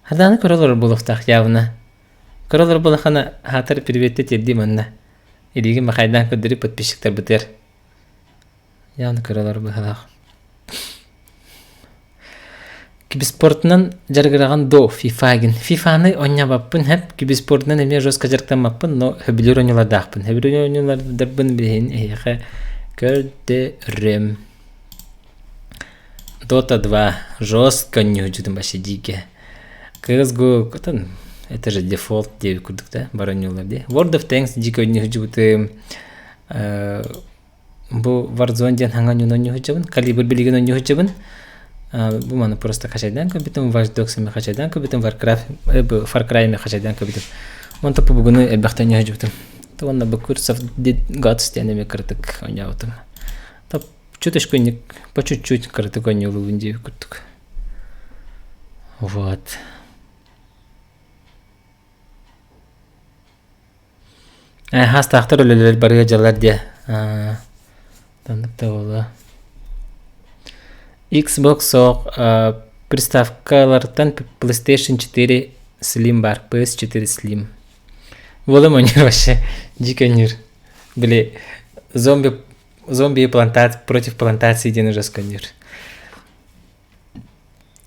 Хадааны көрө олорор буолуохтаах явно. Көрө олорор буоллаххына аһаатар приветте тиэрдии манна. Илиигин махайдаан көрдөрүү подписчиктарбытыгар. Явно көрө олорор быһалаах. Киберспортунан дьарыгыраҕын дуо FIFA-гын? FIFA-ны оонньообоппун һэп, киберспортунан эмиэ жестко дьарыктаммаппын, но сөбүлүүр оонньуулардаахпын. Сөбүлүүр оонньуулардарбын билигин эһиэхэ көрдөрөм. Dota 2 жестко оонньуһучутум вообще дике. CSGO это же дефолт диэбит курдук да бар оонньуулар дии. World of Tanks дике оонньуһучубутум. Бу Warzone диэн хаҥа оонньууну оонньуу Калибр билигин оонньуу сылдьабын. Бу маны просто хачайдаан көрбүтүм, Watch Dogs эмэ хачайдаан көрбүтүм, Warcraft, бу Far Cry эмэ хачайдаан көрбүтүм. Онтон бу бүгүнү элбэхтэ оонньуу сылдьыбытым. Уонна бу Curse of the Gods диэн эмэ кыратык оонньообутум. Топ чуточку по чуть-чуть кыратык оонньуулуубун диэбит курдук. Вот. Хаастаахтар үлэлэр барыга дьалар диэ. Таннык да буолуо. Xbox суох приставкалартан PlayStation 4 Slim бар. PS4 Slim. Буолам оонньуур вообще. Дьиик оонньуур. Били зомби зомби плантат против плантации диэн ужас оонньуур.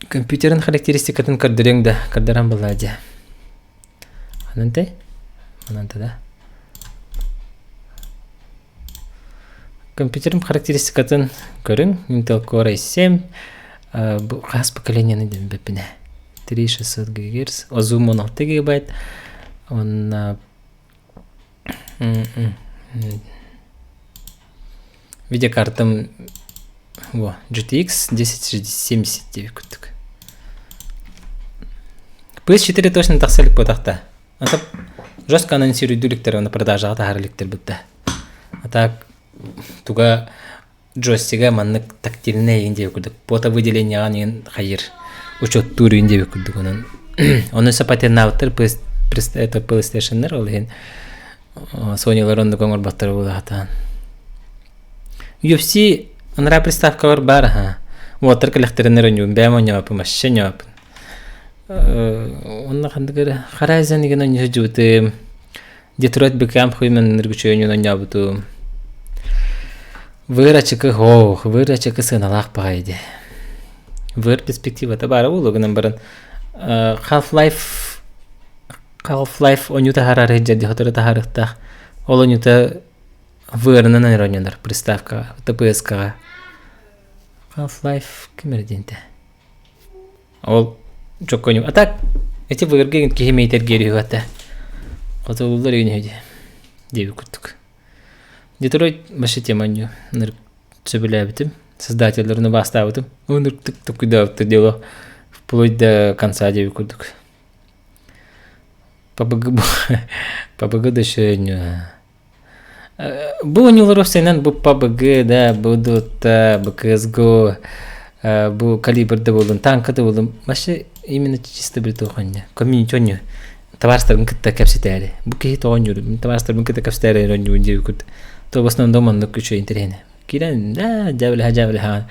Компьютерын характеристикатын көрдөрүөҥ да, көрдөрөн буоллаа дии. Ханан тэй? Манан да. Компьютерым характеристикатын көрүҥ. Intel Core i7 бу хас поколениены диэн бэппинэ. 3600 ГГц, Озум 16 ГБ, уонна видеокартам во, GTX 1070 курдук. PS4 точно тахса илик буотахта. Ата жестко анонсируйдуу оны продажаҕа таһаар иликтэр бытта. А так туга джойстига маннык тактильнай иин диэбит курдук потовыделениеҕа иин хайыр учуоттуур иин диэбит курдук онон ону сапатеннаабыттар это PlayStationнар ол иһин Sony'лар оннук оҥорботтор буолаатаан UFC анараа приставкалар баар аха уоттар кэлэхтэринэр оонньуубун бэйэм оонньообуппун вообще оонньообуппун онно ханнык эрэ Horizon игин оонньуу сылдьыбытым Detroit Become Human ныргычы оонньуун оонньообутум Выр ачыкы һоох, выр ачыкы сыаналаах баҕайы дии. Выр перспективата баара буолуо гынан баран Half-Life Half-Life оонньуу таһаарар дьэ сотору таһаарыахтаах. Ол оонньуута VR-ынан эрэ оонньонор приставкаҕа, ТПС-каҕа. Half-Life ким эрэ диэнтэ. Ол чокконьу. А так эти VR-га киһи мэйтэргиэр үһү хата. Хотулулар үһү дии. Диэбит курдук. Детройт вообще тема оонньуу. Ынырык сөбүлээбитим. Создателлэрин убаастаабытым. Ынырыктык токуйдаабыттар дело вплоть до конца диэбит курдук. ПБГ ПБГ да еще Бу оонньуулар уопсайынан бу PUBG да, бу Dota, бу CSGO, бу Калибр да буоллун, танка да буоллун, вообще именно чисто биртуох оонньуу. Комьюнити оонньуу. Табаарыстарбын кытта кэпсэтээри. Бу киһи тоҕо оонньуур? Мин табаарыстарбын кытта кэпсэтээри оонньуубун диэбит курдук. То в основном оннук үчүгэй интэриэһинэй. Киирэн да дьээбэлэһэ дьээбэлэһэ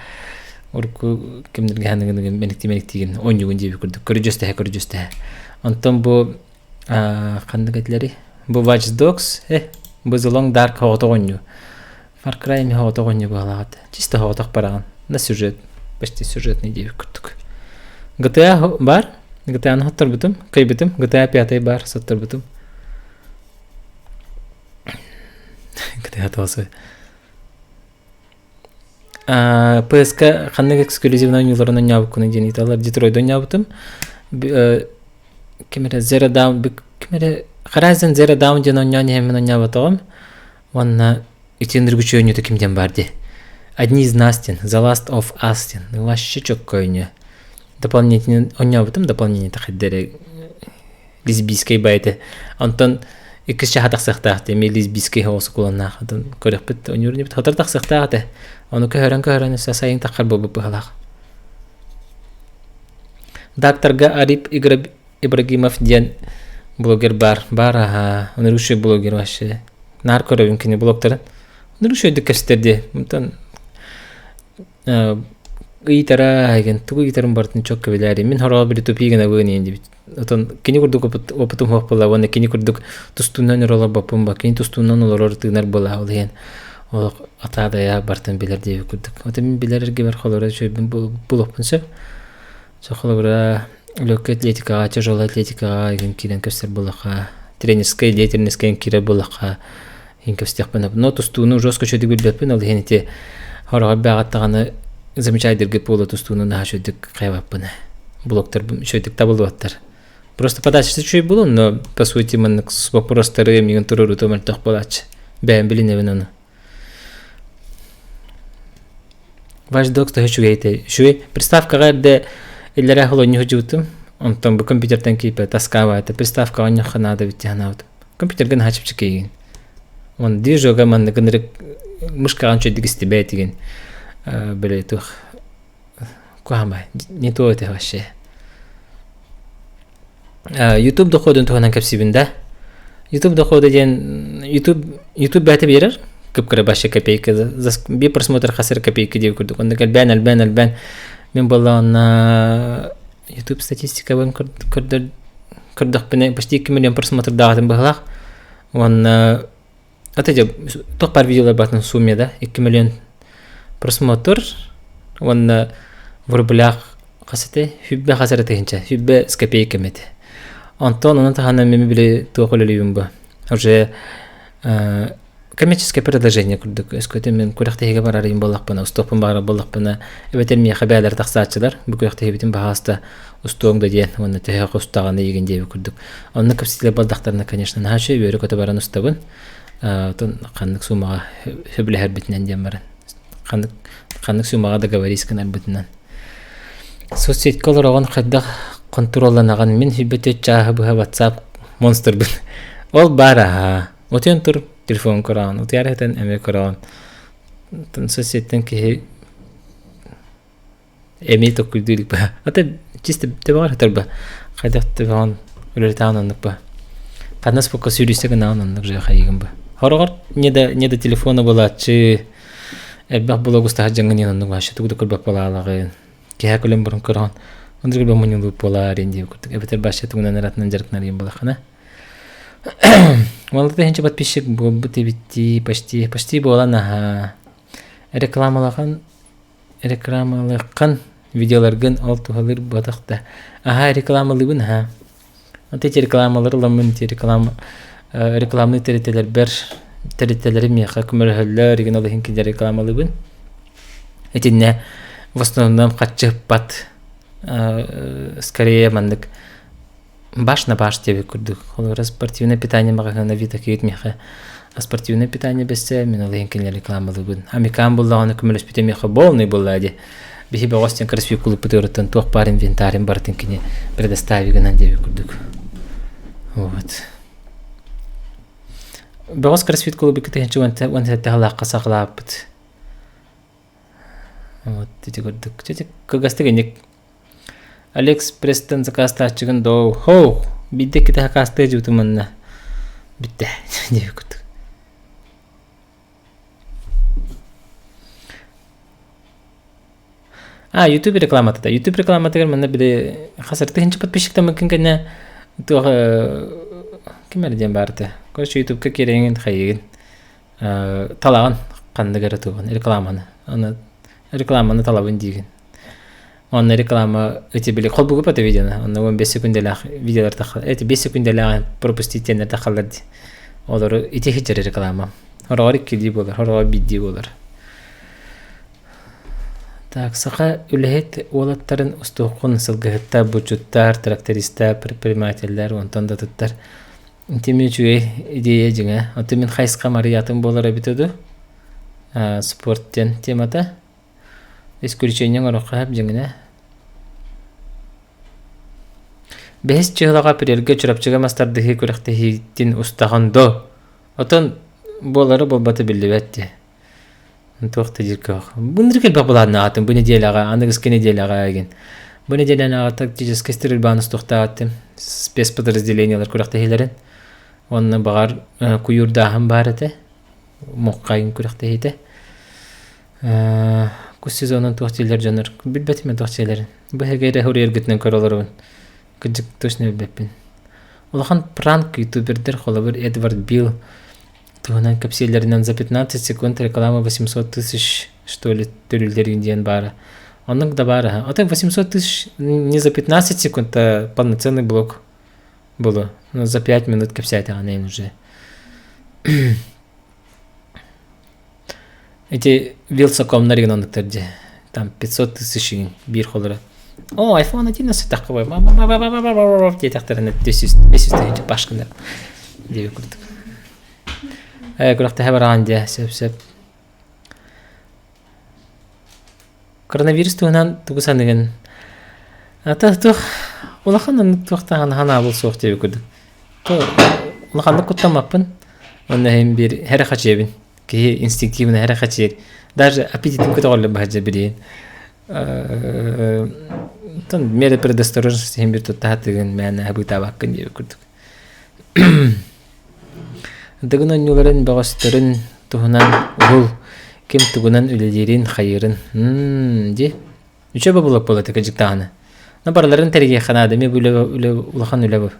урукку кэмнэргэ ханыгын мэниктии мэниктиигин оонньуугун диэбит курдук көрүдьүөстэһэ көрүдьүөстэһэ. Онтон бу ханнык этилэрий? Бу Watch Dogs, бу The Long Dark оҕото оонньуу. Far Cry эмиэ оҕото оонньуу быһалаах этэ. Чисто оҕотох бараҕын. На сюжет. Почти сюжетный диэбит курдук. GTA бар. GTA-ны хотторбутум, кыйбытым. GTA 5 бар, сотторбутум. GTA тоҕус. PS-ка ханнык эксклюзивнай оонньууларын оонньообуккунуй диэн ыйыталлар. Детройду оонньообутум. Ким эрэ Zero Dawn ким эрэ Horizon Zero Dawn диэн оонньоон иһэммин оонньооботоҕум. Уонна ити ыныргыччы оонньуута ким диэн баар дии. Одни из нас диэн, The Last of Us диэн. Вообще чөккө оонньуу. Дополнительный оонньообутум, дополнение хайда лесбийскэй баайта. Онтон иккис чаһа тахсыахтаах дии, эмиэ лесбийскэй оҕо сокуоннаах. Онтон көрөхпүт оонньуур сотору тахсыахтаах этэ. Ону көһөрөн-көһөрөн өссө сайын таххар буолбут быһалаах. Дакторга Арип Ибрагимов диэн блогер баар. Баар аһаа. Онорущий блогер вообще. Наар көрөбүн кини блогтарын. Онорущий өйдүк кэпсэтэр дии. Онтон ыйытара ген тугу ыйытарын барытын чокко билээри. Мин хороҕо били тупи гынабын иэн дибит. Отон кини курдук опытым суох буолла уонна кини курдук тустуунан өрө олорбоппун ба кини тустуунан олорор тыынар буолла ол иһин олох атаадайа бартын билэр диэбит курдук. Ото мин билэр эргибэр холоро үчүгэйбин булуохпун сөп. Холобура, легкай атлетикаҕа, тяжелай атлетикаҕа игин киирэн көстөр буоллахха, тренерскэй, деятельностька киирэр буоллахха, иһин кэпсэтиэхпин сөп. Но тустууну жестко үчүгэйдик билбэппин, ол иһин ити хороҕор бэҕэт замечайдыргыт буола тустууну наһаа үчүгэйдик хайабаппын. Блогтарбын үчүгэйдик табыллыбаттар. Просто подача үчүгэй буолуо, но по сути маннык вопростары миигин туруоруута мөлтөх буолааччы. Бэйэм билинэбин ону. Watch Dogs төһө үчүгэй этэй? Үчүгэй. Приставкаҕа эрдэ иллэрээ холонньу сылдьыбытым. Онтон бу компьютертан киирбэт таскаабаата. Приставкаҕа онньоххо наада эбит дии санаабытым. Компьютерга наһаа чэпчэки игин. Уон движога маннык ынырык мышкаҕа үчүгэйдик истибэт игин. Били туох куһаҕан не то это вообще. YouTube доходун туһунан кэпсиибин да. YouTube дохода диэн YouTube YouTube бэйэтэ биэрэр кып-кыра башы копейка за биир просмотр хас эрэ копейка диэбит курдук. Онно элбээн элбээн элбээн мин буоллаҕына YouTube статистикабын көрдөр көрдөхпүнэ почти 2 миллион просмотрдаахтым быһылаах. Уонна это туох баар видеолар баатын сумме да 2 миллион просмотр уонна в рублях хас этэй сүүрбэ хас эрэ тыһыынча сүүрбэ с копейками этэ онтон ону таһынан мин били туох үлэлиибин бу уже коммерческое предложение курдук өскөтүн мин күрэхтэһиигэ барарым буоллахпына устуохпун баҕарар буоллахпына эбэтэр миэхэ бэйэлэрэ тахсааччылар бу күрэхтэһиибитин баһаалыста устуоҥ да диэн уонна төһө устаҕын ыйыгын диэбит курдук онно кэпсэтиилэр балдахтарына конечно наһаа үчүгэй үөрэ-көтө баран устабын оттон ханнык суумаҕа сөбүлэһэрбитинэн диэн баран ханнык ханнык суумаҕа договорись гынарбытынан соцсетька олороҕун хайдах хонтуруолланаҕын мин сүүрбэ чааһы быһа WhatsApp монстрбын ол баар аһаа утуйан тур телефон көрөҕүн утуйар этэн эмиэ көрөҕүн соцсеттэн киһи Эмиэ толкуйдуу илик баһа. Ата чисто төбөҕөр сытар ба. Хайдах төбөҕүн үлэлэтэҕин оннук ба. Ханна спокко сүүрүсэ гынаҕын оннук же хайыгын ба. Хороҕор не да не да телефона булааччы элбэх блогустаһа дьаҥҥын иэн оннук вообще тугу да көрбөт буолаалаҕын. Киһэ көлөн бурун көрөҕүн. Оннук көрбө мунньулуут буолаар диэн диэбит курдук. Эбэтэр вообще тугунан ыратынан дьарыктанар буолаххына. Уолата иһинчэ подписчик буолбут эбиттии почти почти буолан аһаа. Рекламалахан Рекламалыаххын, видеоларгын ол туһалыыр буотах да. Аһаа рекламалыыбын аһаа. Вот эти рекламалары ыламмын ити реклама рекламный тэрилтэлэрбэр тэрилтэлэрим миэхэ көмөлөһөллөр игин ол иһин кинилэр рекламалыыбын. Итиннэ в основном харчы ыппат скорее маннык баш на баш диэбит курдук. Холобура спортивное питание маҕаһыына Вита миэхэ спортивное питание бэссе мин ол иһин кинилэр рекламалыыбын. Амикаан буллаҕына көмөлөспүтэ миэхэ полный буолла дии. Биһи бөҕөс диэн красивый клубпутугуттан туох баар инвентарин барытын кини предостави гынан диэбит курдук. Вот. Бөҕөс кроссфит клубу 2017 сыллаахха саҕалаабыт. Вот ити курдук. Кылгастык инник Алиэкспресстэн сакаастааччыгын доо хоу биирдэ иккитэ сакаастыа дьыбытым манна бүттэ диэбит курдук. А, YouTube рекламата да. YouTube рекламатыгар манна били хас тыһыынча подписчиктаммыккын кэннэ туох ким эрэ диэн баар этэ. Короче, YouTubeка киирэҥин хайыгын талаҕын ханнык эрэ тугун рекламаны. Аны рекламаны талабын диигин. Онно реклама эти били холбугу это видеоны. Онно 15 секундалаах видеолар тахал. Эти 5 секундалаах пропустить диэннэр тахаллар дии. Олору ити хиджер реклама. Хороҕор иккилии буолар, хороҕор биирдии буолар. Так, саха үлэһит уолаттарын устуоххун сылгыһыттар, булчуттар, трактористар, предпринимателлэр, онтон да атыттар. Ити мин үчүгэй идея дьиҥэ. Оттон мин хайысхам арыйаатын буолар эбитэ дуу? Спорт диэн темата. Исключение оҥоруохха сөп дьиҥинэ. Бэһис чыһылаҕа апрельгэ Чурапчыга мас тардыһыы күрэхтэһиитин устаҕын дуо? Отон буолара буолбата биллибэт дии. Туох да диир кыах. Бу элбэх былааннаатым бу нэдиэлэҕэ, аныгыскы нэдиэлэҕэ игин. Бу нэдиэлэни тактическай стрельбаны устуохтаатым. Спецподразделениелар күрэхтэһиилэрин. Уонна баҕар куйуурдааһын баар этэ. Муххайын күрэхтэһиитэ. Кус сезонун туох дииллэр дьоннор билбэтим мен туох диэлэрин. Бу эһиги эрэ суруйаргытынан көрө олоробун. Кырдьык точно билбэппин. Улахан пранк ютубердэр холобур Эдвард Билл туһунан кэпсииллэринэн за 15 секунд реклама 800 тысяч что ли төлүүллэрин диэн баара. Оннук да баар аһа. Ото 800 тысяч не за 15 секунд, а полноценный блок было. Ну, за 5 минут кэпсээтэҕинэ уже. Эти Вилсакомнар игин оннуктар дьэ. Там 500 тысяч игин биир холоро. О, iPhone 11 таххыбай. Диэтэхтэринэ 500 500 тыһыынча пашканар диэби курдук. Э, күрэхтэһэ бараҕын дьэ, сөп-сөп. Коронавирус туһунан тугу саныгын? Ата туох улахан оннук туохтааҕын ханаабыл суох диэби курдук. То улаханнык куттаммаппын. Онно иһин биир хэрэ хачыйабын. Киһи инстинктивно хэрэ хачыйар. Даже аппетитим көтөҕөллөр баһадьа билигин. Тон меры предосторожности иһин биир туттаһатыгын мээнэ хабыытаабаккын диэби курдук. Дыгын оонньууларын бөҕөстөрүн туһунан уһул ким тугунан үлэлиирин, хайыырын дии. Үчүгэй бобулук буолла кыдьыктааһына. Но барыларын тэрийиэххэ наада, эмиэ бу үлэ, үлэ улахан үлэ бу.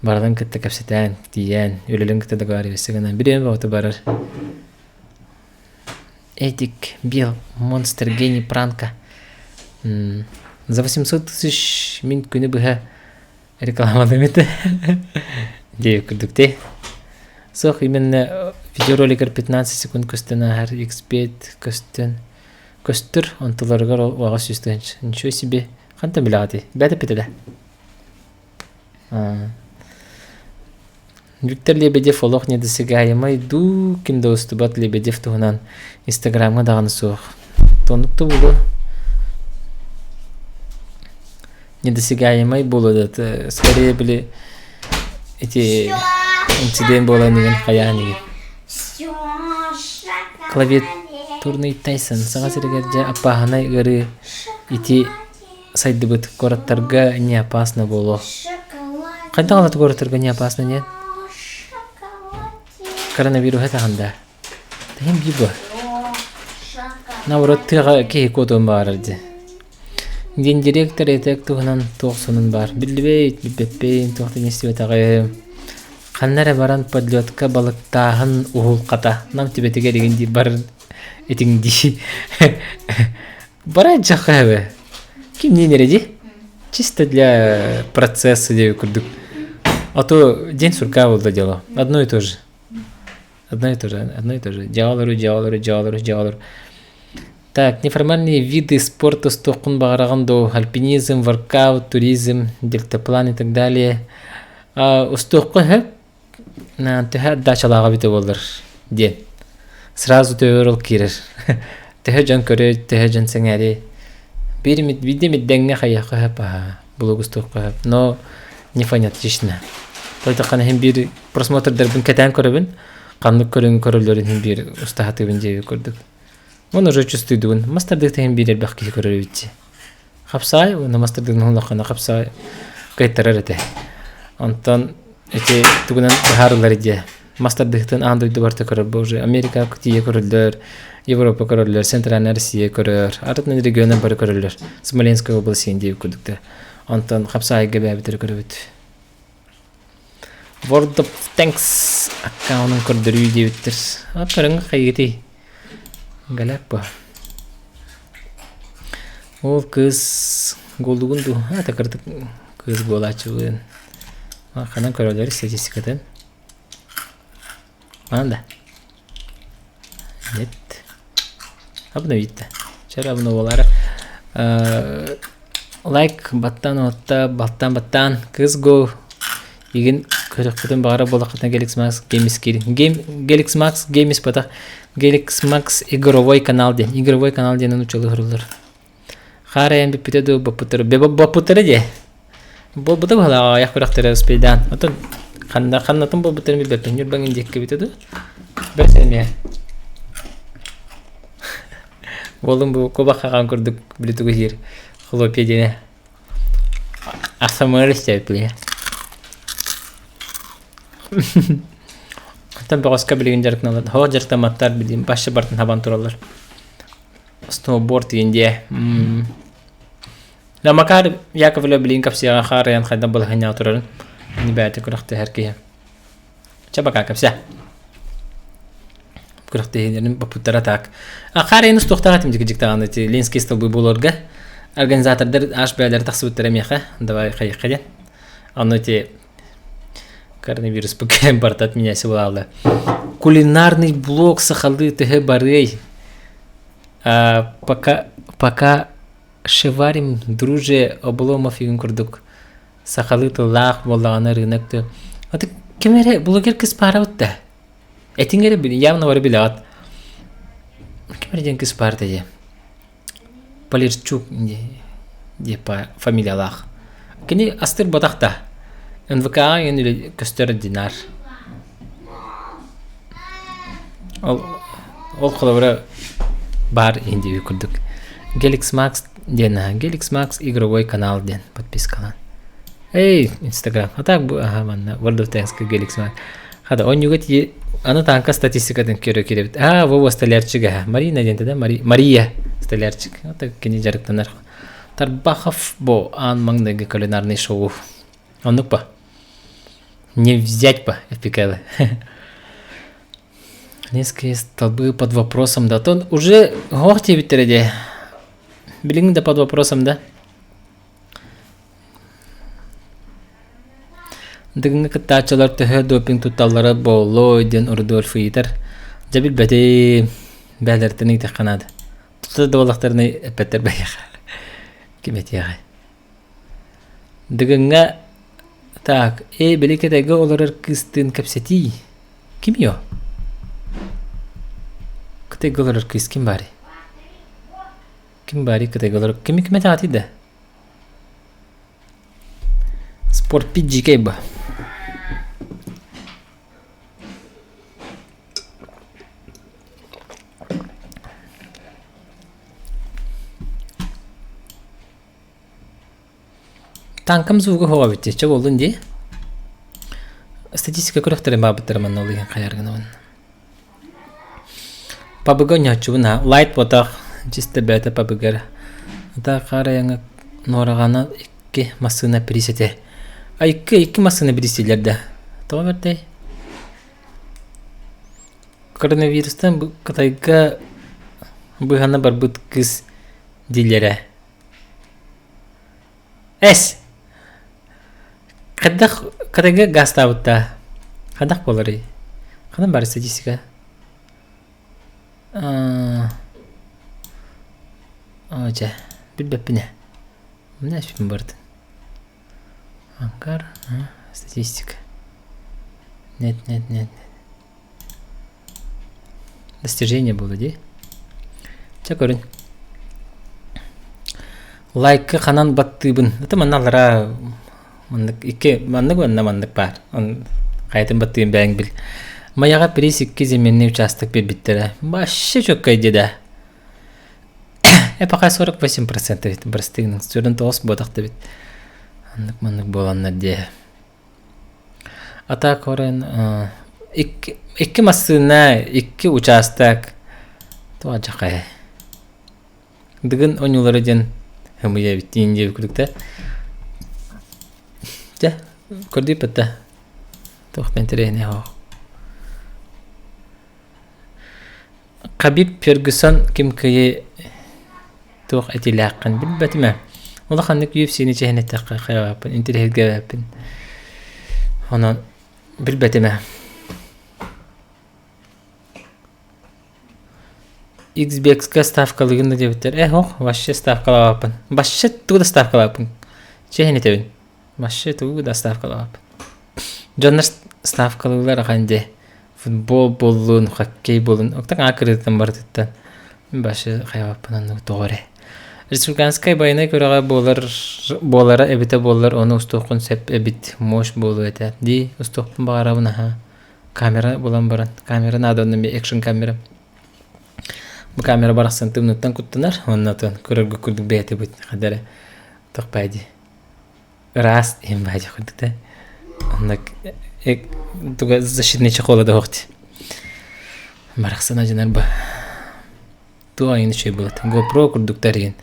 Барыларын кытта кэпсэтээн, тиийэн, үлэлэрин кытта договариваться гынан бириэмэ бөҕөтө барар. Эдик, Бел, Монстр, Гений Пранка. За 800 тысяч мин күнү быһа рекламалыым этэ диэбит курдук дии. Суох именно видеоролигар 15 секунд көстөн ааһар X5 көстөн көстөр онтуларыгар ол уоҕа 100 тыһыынча. Ничего себе. Хантан билэҕитий? Бэт эппитэ да. Виктор Лебедев олох недосягаемый дуу, ким да устубат Лебедев туһунан Инстаграмҥа даҕаны суох. Тоннук да буолуо. Недосягаемый буолуо да, скорее били ити инцидент буолан иһин хайаан иһин. Клавиатурный Тайсон Саха сиригэр дьэ аппааһынай ыарыы ити сайдыбыт куораттарга не опасно буолуо. Хайдах ала куораттарга не опасно нет? Коронавируһа таһында. Таһым бии бу. Наоборот тыаҕа киһи куотуон баҕарар дии. Гендиректор этек туһунан туох сонун баар. Биллибэйт, билбэппин, туох да истибэтэҕим. Ханна эрэ баран подлетка балыктааһын уһулхата. Нам түбэтигэр игин дии бар этиҥ дии. Барааччахха эбэ. Кимниин эрэ дии. Чисто для процесса диэби курдук. А то день сурка было дело. Одно и то же. Одно и то же, одно и то же. Дьаалары, дьаалары, дьаалары, дьаалары. Так, неформальные виды спорта стоххун баҕараҕын дуу, альпинизм, воркаут, туризм, дельтаплан и так далее. Устуохха сөп, төһө дачалааҕа эбитэ буоллар диэн. Сразу төбөр ол киирэр. Төһө дьон көрөр, төһө дьон сэҥээриэй. Биир эмит, биирдэ эмит дэҥҥэ хайыахха сөп аһаа, булугустуохха сөп. Но не фанатично. Тойдоххо иһин биир просмотрдарбын кэтээн көрөбүн, ханнык көрүҥ көрөллөрүн иһин биир устаһатыыбын диэбит курдук. Уонна уже чувствуйдубун. Мас тардыыта иһин биир элбэх киһи көрөр эбит Хапсаай уонна мас тардыытын уһуннаххына хапсаай кыайтарар этэ. Онтон ити тугунан быһаарыллар диэ. Мас тардыытын аан дойду барыта көрөр бу уже Америка тиийэ көрөллөр, Европа көрөллөр, Центральная Россия көрөр, атын регионнар бары көрөллөр. Смоленская область диэбит курдуктар. Онтон хапсаайга бэйэбит эрэ көрөбүт. World of Tanks аккаунун көрдөрүү диэбиттэр. А көрүҥ хайыытый? Галяк бу. Ол кыыс голугун дуу? А такырдык кыыс буолааччыбын. Ханан көрөлөр статистикатын? Манан да. Нет. Обновить-то. Вчера обновалара. Лайк баттаан отта баттаан баттаан кыс го игин көрөхпүтүн баҕара буолаххытына Gelix Max Games киирин. Game Gelix Max Games батах Gelix Max игровой канал диэн. Игровой канал диэн нууччалыы суруллар. Хаар айан бүппүтэ дуу боппуттара боппуттара дии. Буолбута быһалааҕа айах күрэхтэрэ успейдаан. Отон ханна ханнатын буолбуттарын билбэппин. Ньурбаҥ диэккэбитэ дуу. Бэс эмиэ. Уолум бу куба хаҕан курдук били тугу сиир хлопья диэнэ ахсамыар истээбит билиэ. Оттон бөҕөскө билигин дьарыктаналлар. Хоһо дьарыктамматтар билигин башы бартын хабан тураллар. Сноуборд диэн дьиэ. Да Макар Яковлев билигин кэпсиэҕэ хаарыйан хайдах балаһыанньаҕа турарын бэйэтэ күрэхтэһэр киһи. Чэ пока кэпсээ. Күрэхтэһиилэрин боппуттара так. А хаарыйын устуохтаах этим дьик даҕаны ити Ленский столбы буоларга организатордар аш бээлэри тахсыбыттара миэхэ давай хайыхха диэн. Ону ити коронавирус кэлэн барыта отменяйся буолаалла. Кулинарный блог сахалыы төһө барыай? А, пока пока шеварим друже Обломов игин курдук сахалыы тыллаах буоллаҕына рынок тө Аты ким эрэ блогер кыс баарабыт да Этиҥ эрэ явно бары билэҕит. Ким эрэ диэн кыс баар дии. Полирчук диэппа фамилиялаах. Кини астыр ботах да. НВК-ҕа иҥэн үлэ көстөр динар. Ол ол холобура баар индиви курдук. Gelix Max диэн Gelix Max игровой канал диэн подпискалаан. Эй, Инстаграм. А так бу аха манна World of Tanks Gelix Max. Хада онньуга тиийэ аны тааҥка статистикатын көрө киирэбит. Аа, Вова Столярчик аха. Марина диэн да Мария Столярчик. Это кини дьарыктанар. Тарбахов бо аан маҥнайгы кулинарный шоу. Оннук па. Не взять па, FPKL. Несколько столбы под вопросом да. Тон уже хоох диэбиттэрэ дии. Билиҥ да под вопросом да. Дыгыҥҥа кыттааччылар төһө допинг тутталлара буолуой диэн Рудольф ыйытар. Дьэ билбэтим, бээлэриттэн ыйытыахха наада. Тута да буоллахтарына эппэттэр бэйэхэ. Ким этиэҕэй. Дыгыҥҥа так, ээ били кэтэгэ олорор кыыстыын кэпсэтии. Ким йо? Кытайга олорор кыыс ким баарый? Ким баарый кытайга олорор? Кими ким этэҕитий да? Спортпит дьиикэй ба. Танкам звуга хоҕо эбит дии, чэ буоллун дии. Статистика күрэхтэрин баабыттара манна ол иһин хайар гынабын. Пабыга оонньооччубун аа лайт буотах чисто бэйэтэ пабыгар ата хаарайаҥа нуораҕана икки массыына приз этэ а икки икки массыына бириистииллэр да тоҕо бэртэй коронавирустан Кытайга быыһана барбыт кыыс дииллэрэ эс хайдах Кытайга гаастаабыттаа хайдах буоларый ханан баар статистика Аа дьэ билбэппин ээ Мына эспин бардын Ангар статистика нет нет нет достижение было дии Чэ көрүн Лайкы ханан баттыыбын это манна аллараа Маннык икки маннык уонна маннык баар. Хайатын баттыын бэйэҥ бил. Майаҕа приз икки земельный участок биэрбиттэрэ. Вообще чөккөй да. Э пока 48% эбит бырастыгының сүрүн тоҕус буотах да эбит. Аннык маннык буоланнар диэ. А так орен икки, икки массыына, икки участок. Туа жакай. Дыгын оонньуулара диэн ымыйа эбит диэн диэбит курдук да. Дьэ, көрдүүппүт да. Туох да интэриэһинэй суох. Хабиб Фергюсон ким кыйы туох этиилээххин билбэтим ээ. Улаханнык UFC-ни чэһин эттэххэ хайаҕаппын, интэриэһиргээбэппин. Онон билбэтим ээ. Xbox-ка ставкалыгын да диэбиттэр. Э, ох, вообще ставкалаабаппын. Вообще тугу да ставкалаабаппын. Чэһин этэбин. Вообще тугу да ставкалаабаппын. Дьоннор ставкалыыллар ахан дии. Футбол буоллун, хоккей буоллун. Оттон аҥа кырыытын барытыттан. Вообще хайабаппын оннук тоҕо эрэ. Республиканскай байанай күрэҕэ буолар буолара эбитэ буоллар ону устуоххун сөп эбит мощь буолуо этэ дии устуохпун баҕарабын аһаа Камера булан баран, камера наада онно эмиэ экшн камера. Бу камера барахсан тымныттан куттанар, уонна отон көрөргө курдук бэйэтэ быт хада эрэ туох баа дии ыраас иһин баа дии курдук да. Онно туга защитный чехола да суох дии. Барахсан адьынар ба. Туох айын үчүгэй буолат. GoPro курдуктар иһин.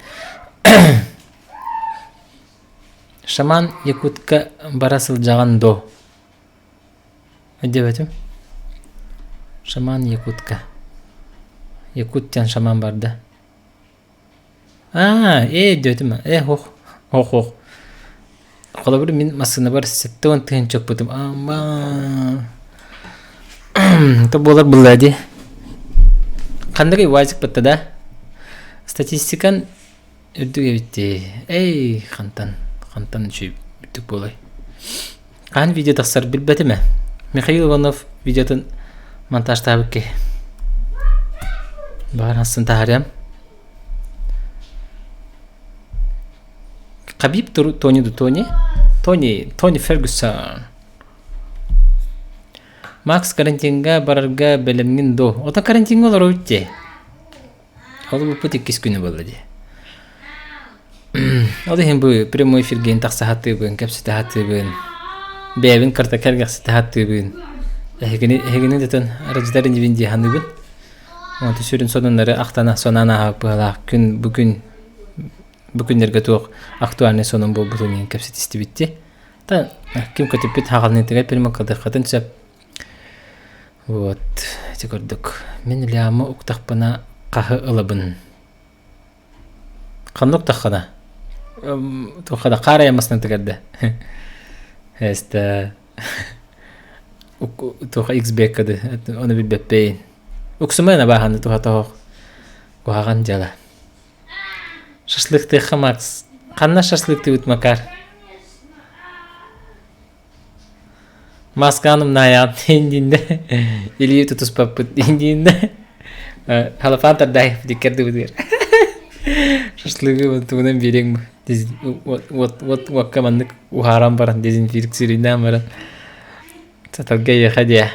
Шаман Якутка бара сылдьаҕын дуо? Өйдөөбөтүм. Шаман Якутка. Якут диэн шаман бар да? Аа, ээ өйдөөтүм ээ һуох һуох һуох. Холобур мин массыынабар 70 тыһыынча укпутум. Амма. То буолар булла дии. Ханныгый УАЗик бытта да? Статистикан үрдүк эбит дии. Эй, хантан, хантан үчүгэй үрдүк буолай. Хаһан видео тахсар билбэтим ээ. Михаил Иванов видеотун монтажтаабыт киһи. Баҕар хассын таһаарыам. Хабиб Тони ду Тони? Тони, Тони Фергюсон. Макс карантиҥҥа барарга бэлэмҥин дуо? Ото карантиҥҥа олоробут дии. Ол буппут иккис күнэ буолла дии. Ол иһин бу прямой эфиргин тахса сатыыбын, кэпсэтэ сатыыбын. Бэйэбин кырта кэргэхситэ сатыыбын. Эһигини эһигини дэтэн арыдьытар инибин дии саныыбын. Онтон сүрүн сонуннары ахтана санаан ааһабыт быһалаах күн бүгүн бу күннэргэ туох актуальнай сонун буолбутун иһин кэпсэтистибит дии. Та ким көтүппүт хаҕалыныытыгар перемыкалыаххытын сөп. Вот ити курдук. Мин Ильямы уктахпына хаһы ылабын. Ханна уктаххына? Туохха да хаар айаммасынан да. Эстэ туоха XB да ону билбэппин. Уксумайна бааһаны туха тоһох куһаҕан дьыала. Шашлыктыахха Макс. Ханна шашлыктыыбыт Макар? Масканым наайаан диинде илии тутуспаппыт диинде халапаан тардаай диккэрдибитигэр шашлыгы тугунан биэриэҥ вот вот уокка маннык уһааран баран дезинфекциялаан баран сатарга эйиэхэ диэ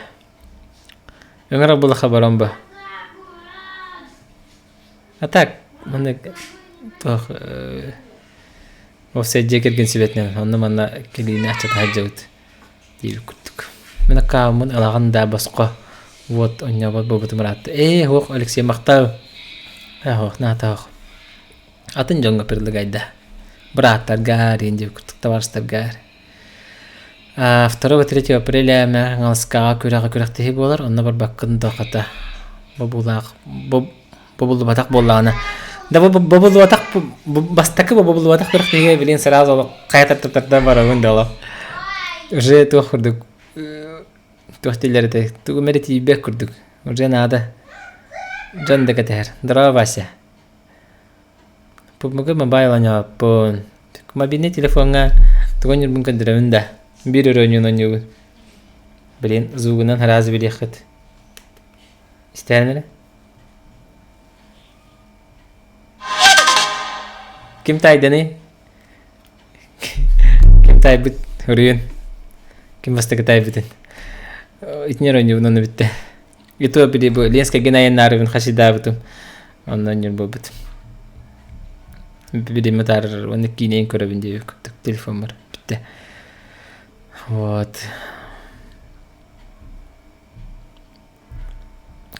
ыҥыра булаха баран ба А так, маннык туох уопсай дьиэ кэргэн сүбэтинэн онно-манна кэлиини аччата сылдьабыт диир курдук. Мин аккааммын ылаҕын да босхо вот онньообот буолбутум ыраатта. Ээ, суох, Алексей махтал. Ээ, суох, наата суох. Атын дьоҥҥо предлагайда. Бырааттарга диэн диэбит курдук, табаарыстарга. 2-3 апреля Хаҥаласкаҕа күрэҕи күрэхтэһии буолар, онно барбаккын да хата бобуулаах бобуллубатах буоллаҕына да бобуллубатах бастакы бобуллубатах күрэхтэһиигэ билин сразу олох хайа тартар барабын да олох уже туох курдук туох дииллэр этэй тугум эрэ тиийбэт курдук уже наада дьон да кэтэһэр здорово Вася Пубмуга мобайл оонньообоппун. Мобильнай телефоҥҥа тугу оонньуурбун көрдөрөбүн да. Биир өрө оонньууну оонньуубун. Блин, звугунан сразу билиэххит. Истээн эрэ. Ким таайданый? Ким таайбыт? Уруйун. Ким бастакы таайбытын? Итиннэр оонньуубун онно бүттэ. И то били бу Ленскэйгэ айаннаарыбын хасидаабытым. Онно оонньуур буолбут. Билиммэ таарар уонна киинэйин көрөбүн диэбит курдук телефоммар бүттэ. Вот.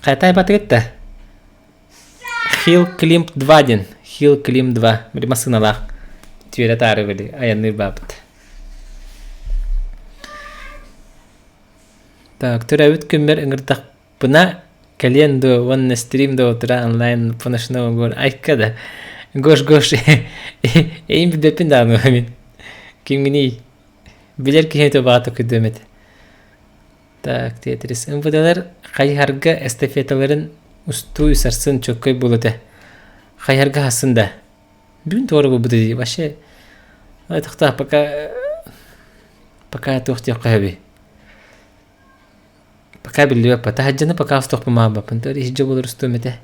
Хайа таайбатыгыт да? Hill Climb 2 диэн. Hill Climb 2. Били массыыналаах. Түөрэ таары били айанныыр баабыт. Так, төрөөбүт күммэр ыҥырдахпына кэлиэн дуо уонна стрим до утра онлайн по ночному городу айка да гош гош эйин билбэппин даҕаны мин кимҥиний билэр киһи этэ баҕата күдүөм этэ так Тетрис МВДлар хайыһарга эстафеталарын устуу сарсын чөккөй буолуо этэ хайыһарга хассын да бүгүн туора буолбута дии вообще тохтоо пока пока туох диэххэ сөбүй Пока биллибэппэ. Таһырдьаны пока устуохпун баҕарбаппын. Иһирдьэ буолар устуом этэ.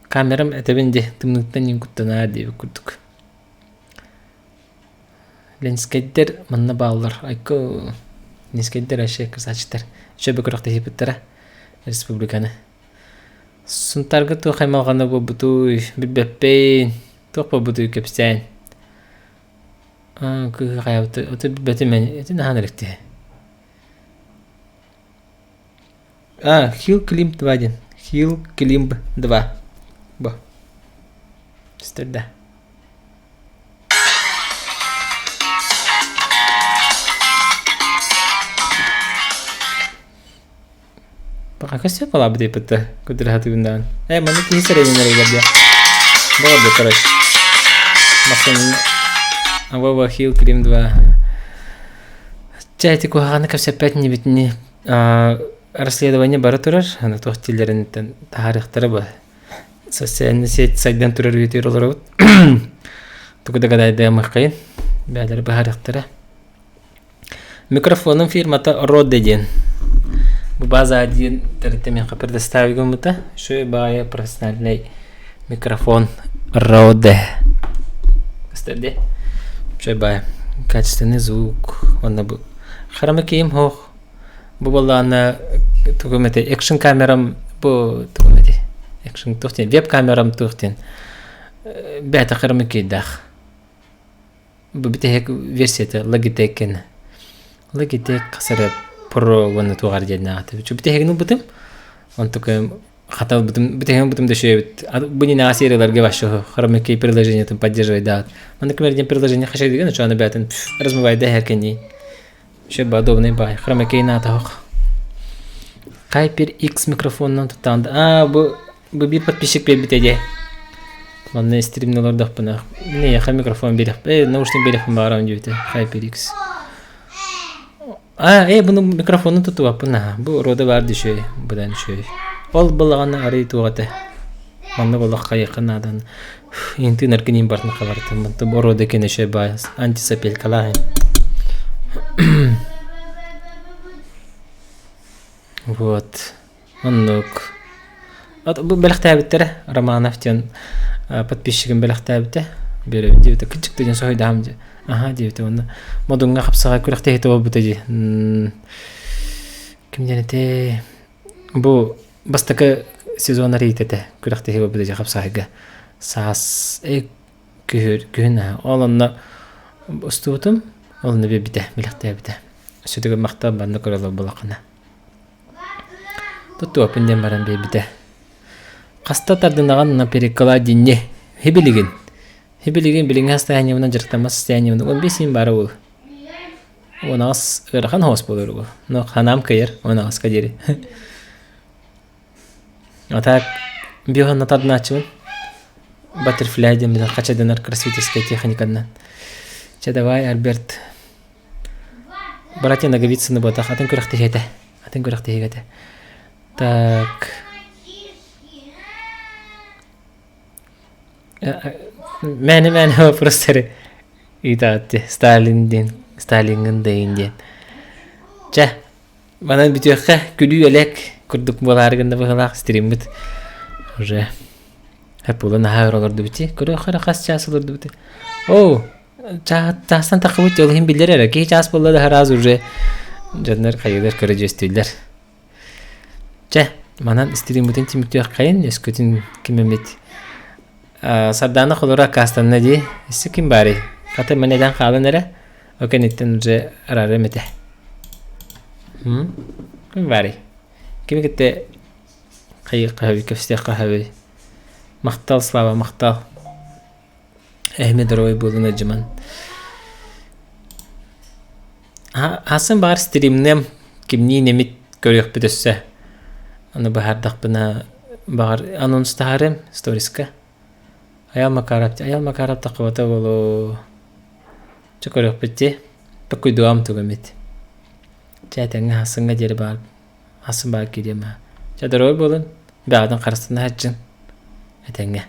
Камерам этэбин дии, тымныыттан иин куттанаа диэбит курдук. Ленскэйдэр манна бааллар. Айко Ленскэйдэр вообще красавчиктар. Үчүгэй күрэхтэһииппиттэрэ республиканы. Сунтаарга туох аймалҕана буолбутуй, билбэппин. Туох буолбутуй кэпсээн. Аа, кыыһы хайабыт, ото билбэтим эн, ити наһаа эрэктиһэ. А, Hill Climb 2 диэн. Hill Climb 2. Бу. Түстэрдэ. Пока көстүө балаабыт ыйпытта күдүрэ Э, маны киһи сэрэйинэригэр диэ. Болду, короче. Махтан Вова Хилл Крим 2. Чэ, ити куһаҕаны кэпсэппэт инибитини расследование бара турар. Аны туох дииллэрин таһаарыахтара бу. Социальный сеть сайдан турар үйэтигэр олоробут. Тугу да гадайдыамыаххайын. Бээлэри быһаарыахтара. Микрофонум фирмата Rode диэн. Бу база диэн тэрилтэ миэхэ предоставить гыммыта. Үчүгэй баҕайы профессиональнай микрофон Rode. Көстөр дии. Үчүгэй баҕайы. Качественный звук. Уонна бу храма киим суох. Бу буоллаҕына тугум этэй экшн камерам бу тугум этэй экшн туох диэн веб камерам туох диэн бэйэтэ храма киэйдээх. Бу бүтэһик версията Logitech кэнэ. Logitech хас эрэ Pro уонна туох эрэ диэннээҕэ. Бүтэһигин ылбытым. Онтукайым хата ылбытым, бүтэһигин ылбытым да үчүгэйбит. Бу нинаа серияларга вообще хромакей приложениетын поддерживает даат. Маннык кэмэр диэн приложение хашайдыгын, очону бээтин размывайда иһэр Еще подобный бай. Хромакей наатаһох. HyperX микрофонунан туттаан а бу бу биир подписчик биэрбитэ дии. Манна стримне олордохпуна миэхэ микрофон биэриэх наушник биэриэхпин баҕарабын диэбитэ HyperX. А буну микрофону туттубаппын аха бу рода баар үчүгэй быдан үчүгэй. Ол былаҕана арый туох этэ маннык олох хайыахха наадан интын эргин бартын хабартым борода кene үчүгэй баай антисапелькалаах Вот оннук. Бу бэлэхтээбиттэрэ Романов диэн подписчигым бэлэхтээбитэ. Биэрэбин диэбитэ. Кырдьык да диэн соһуйдаһым дии. Аха диэбитэ уонна Модуҥҥа хапсаҕай күрэхтэһиитэ буолбута дии. Ким диэн этэй? Бу бастакы сезон арыйыта этэ күрэхтэһии буолбута дии хапсаҕайга. Саас күһүр күһүн аһа. Ол онно устубутум, ол онно биэрбитэ, бэлэхтээбитэ. Сүтүгүн махтал манна көрө олорбулаххына. Туттуоппун диэн баран биэрбитэ. Хаста тардынаҕын на перекладине. Хибилигин. Хибилигин билиҥҥи состояниебынан дьарыктаммат состояниебынан 15 иин баара буолуо. 18 ыарахан соҕус буолар угу. Но ханаам кыайар 18-ка диэри. А так биоһанна тардынааччыбын. Баттерфляй диэн билэн хачайданар кроссфитерская техниканан. Чэ давай, Альберт. Братья Ноговицыны буотах атын күрэхтэһии этэ. Атын күрэхтэһиигэ этэ. Так. Мээнэ-мээнэ вопростары ыытаатты. Сталин диэн, Сталиҥҥын дайын диэн. Чэ, манан бүтүөххэ күлүү-элэк курдук буолаары гынна быһыылаах стриммит уже Хэппулан наһаа өр олордубут дии. Көрүөххэ эрэ хас чаас олордубут. Оо, чаастан таххыбыт ол иһин биллэр эрэ. Киһи чаас буолла да сразу уже дьоннор хайыылар көрө дьүөстүүллэр. Чэ, манан стриммытын түмүктүөххэйин, өскөтүн ким эмит Сардаана холоро аккаастанна дии. Өссө ким баарый? Хата мин этэн хаалан эрэ. Ол кэнниттэн уже араарыам этэ. Ким баарый? Кими кытта хайыахха сөбүй, кэпсэтиэххэ сөбүй? Махтал, Слава, махтал. Эһиме доруобай буолун ыдьыман. Аасын баар стримнем кимниин эмит көрүөхпүт өссө. Аны быһаардахпына баҕар анонстаһарым сториска. Айал Макаров, Айал Макаров таххыбата буолуо. Чэ көрүөхпүт дии. Токуйдуам тугу эмит. Чэ этэҥҥэ аһасыҥҥа диэри баар асын баар киириэм аа. Чэ доруобай буолун. Бэҕэтин харыстана сылдьын. Этэҥҥэ.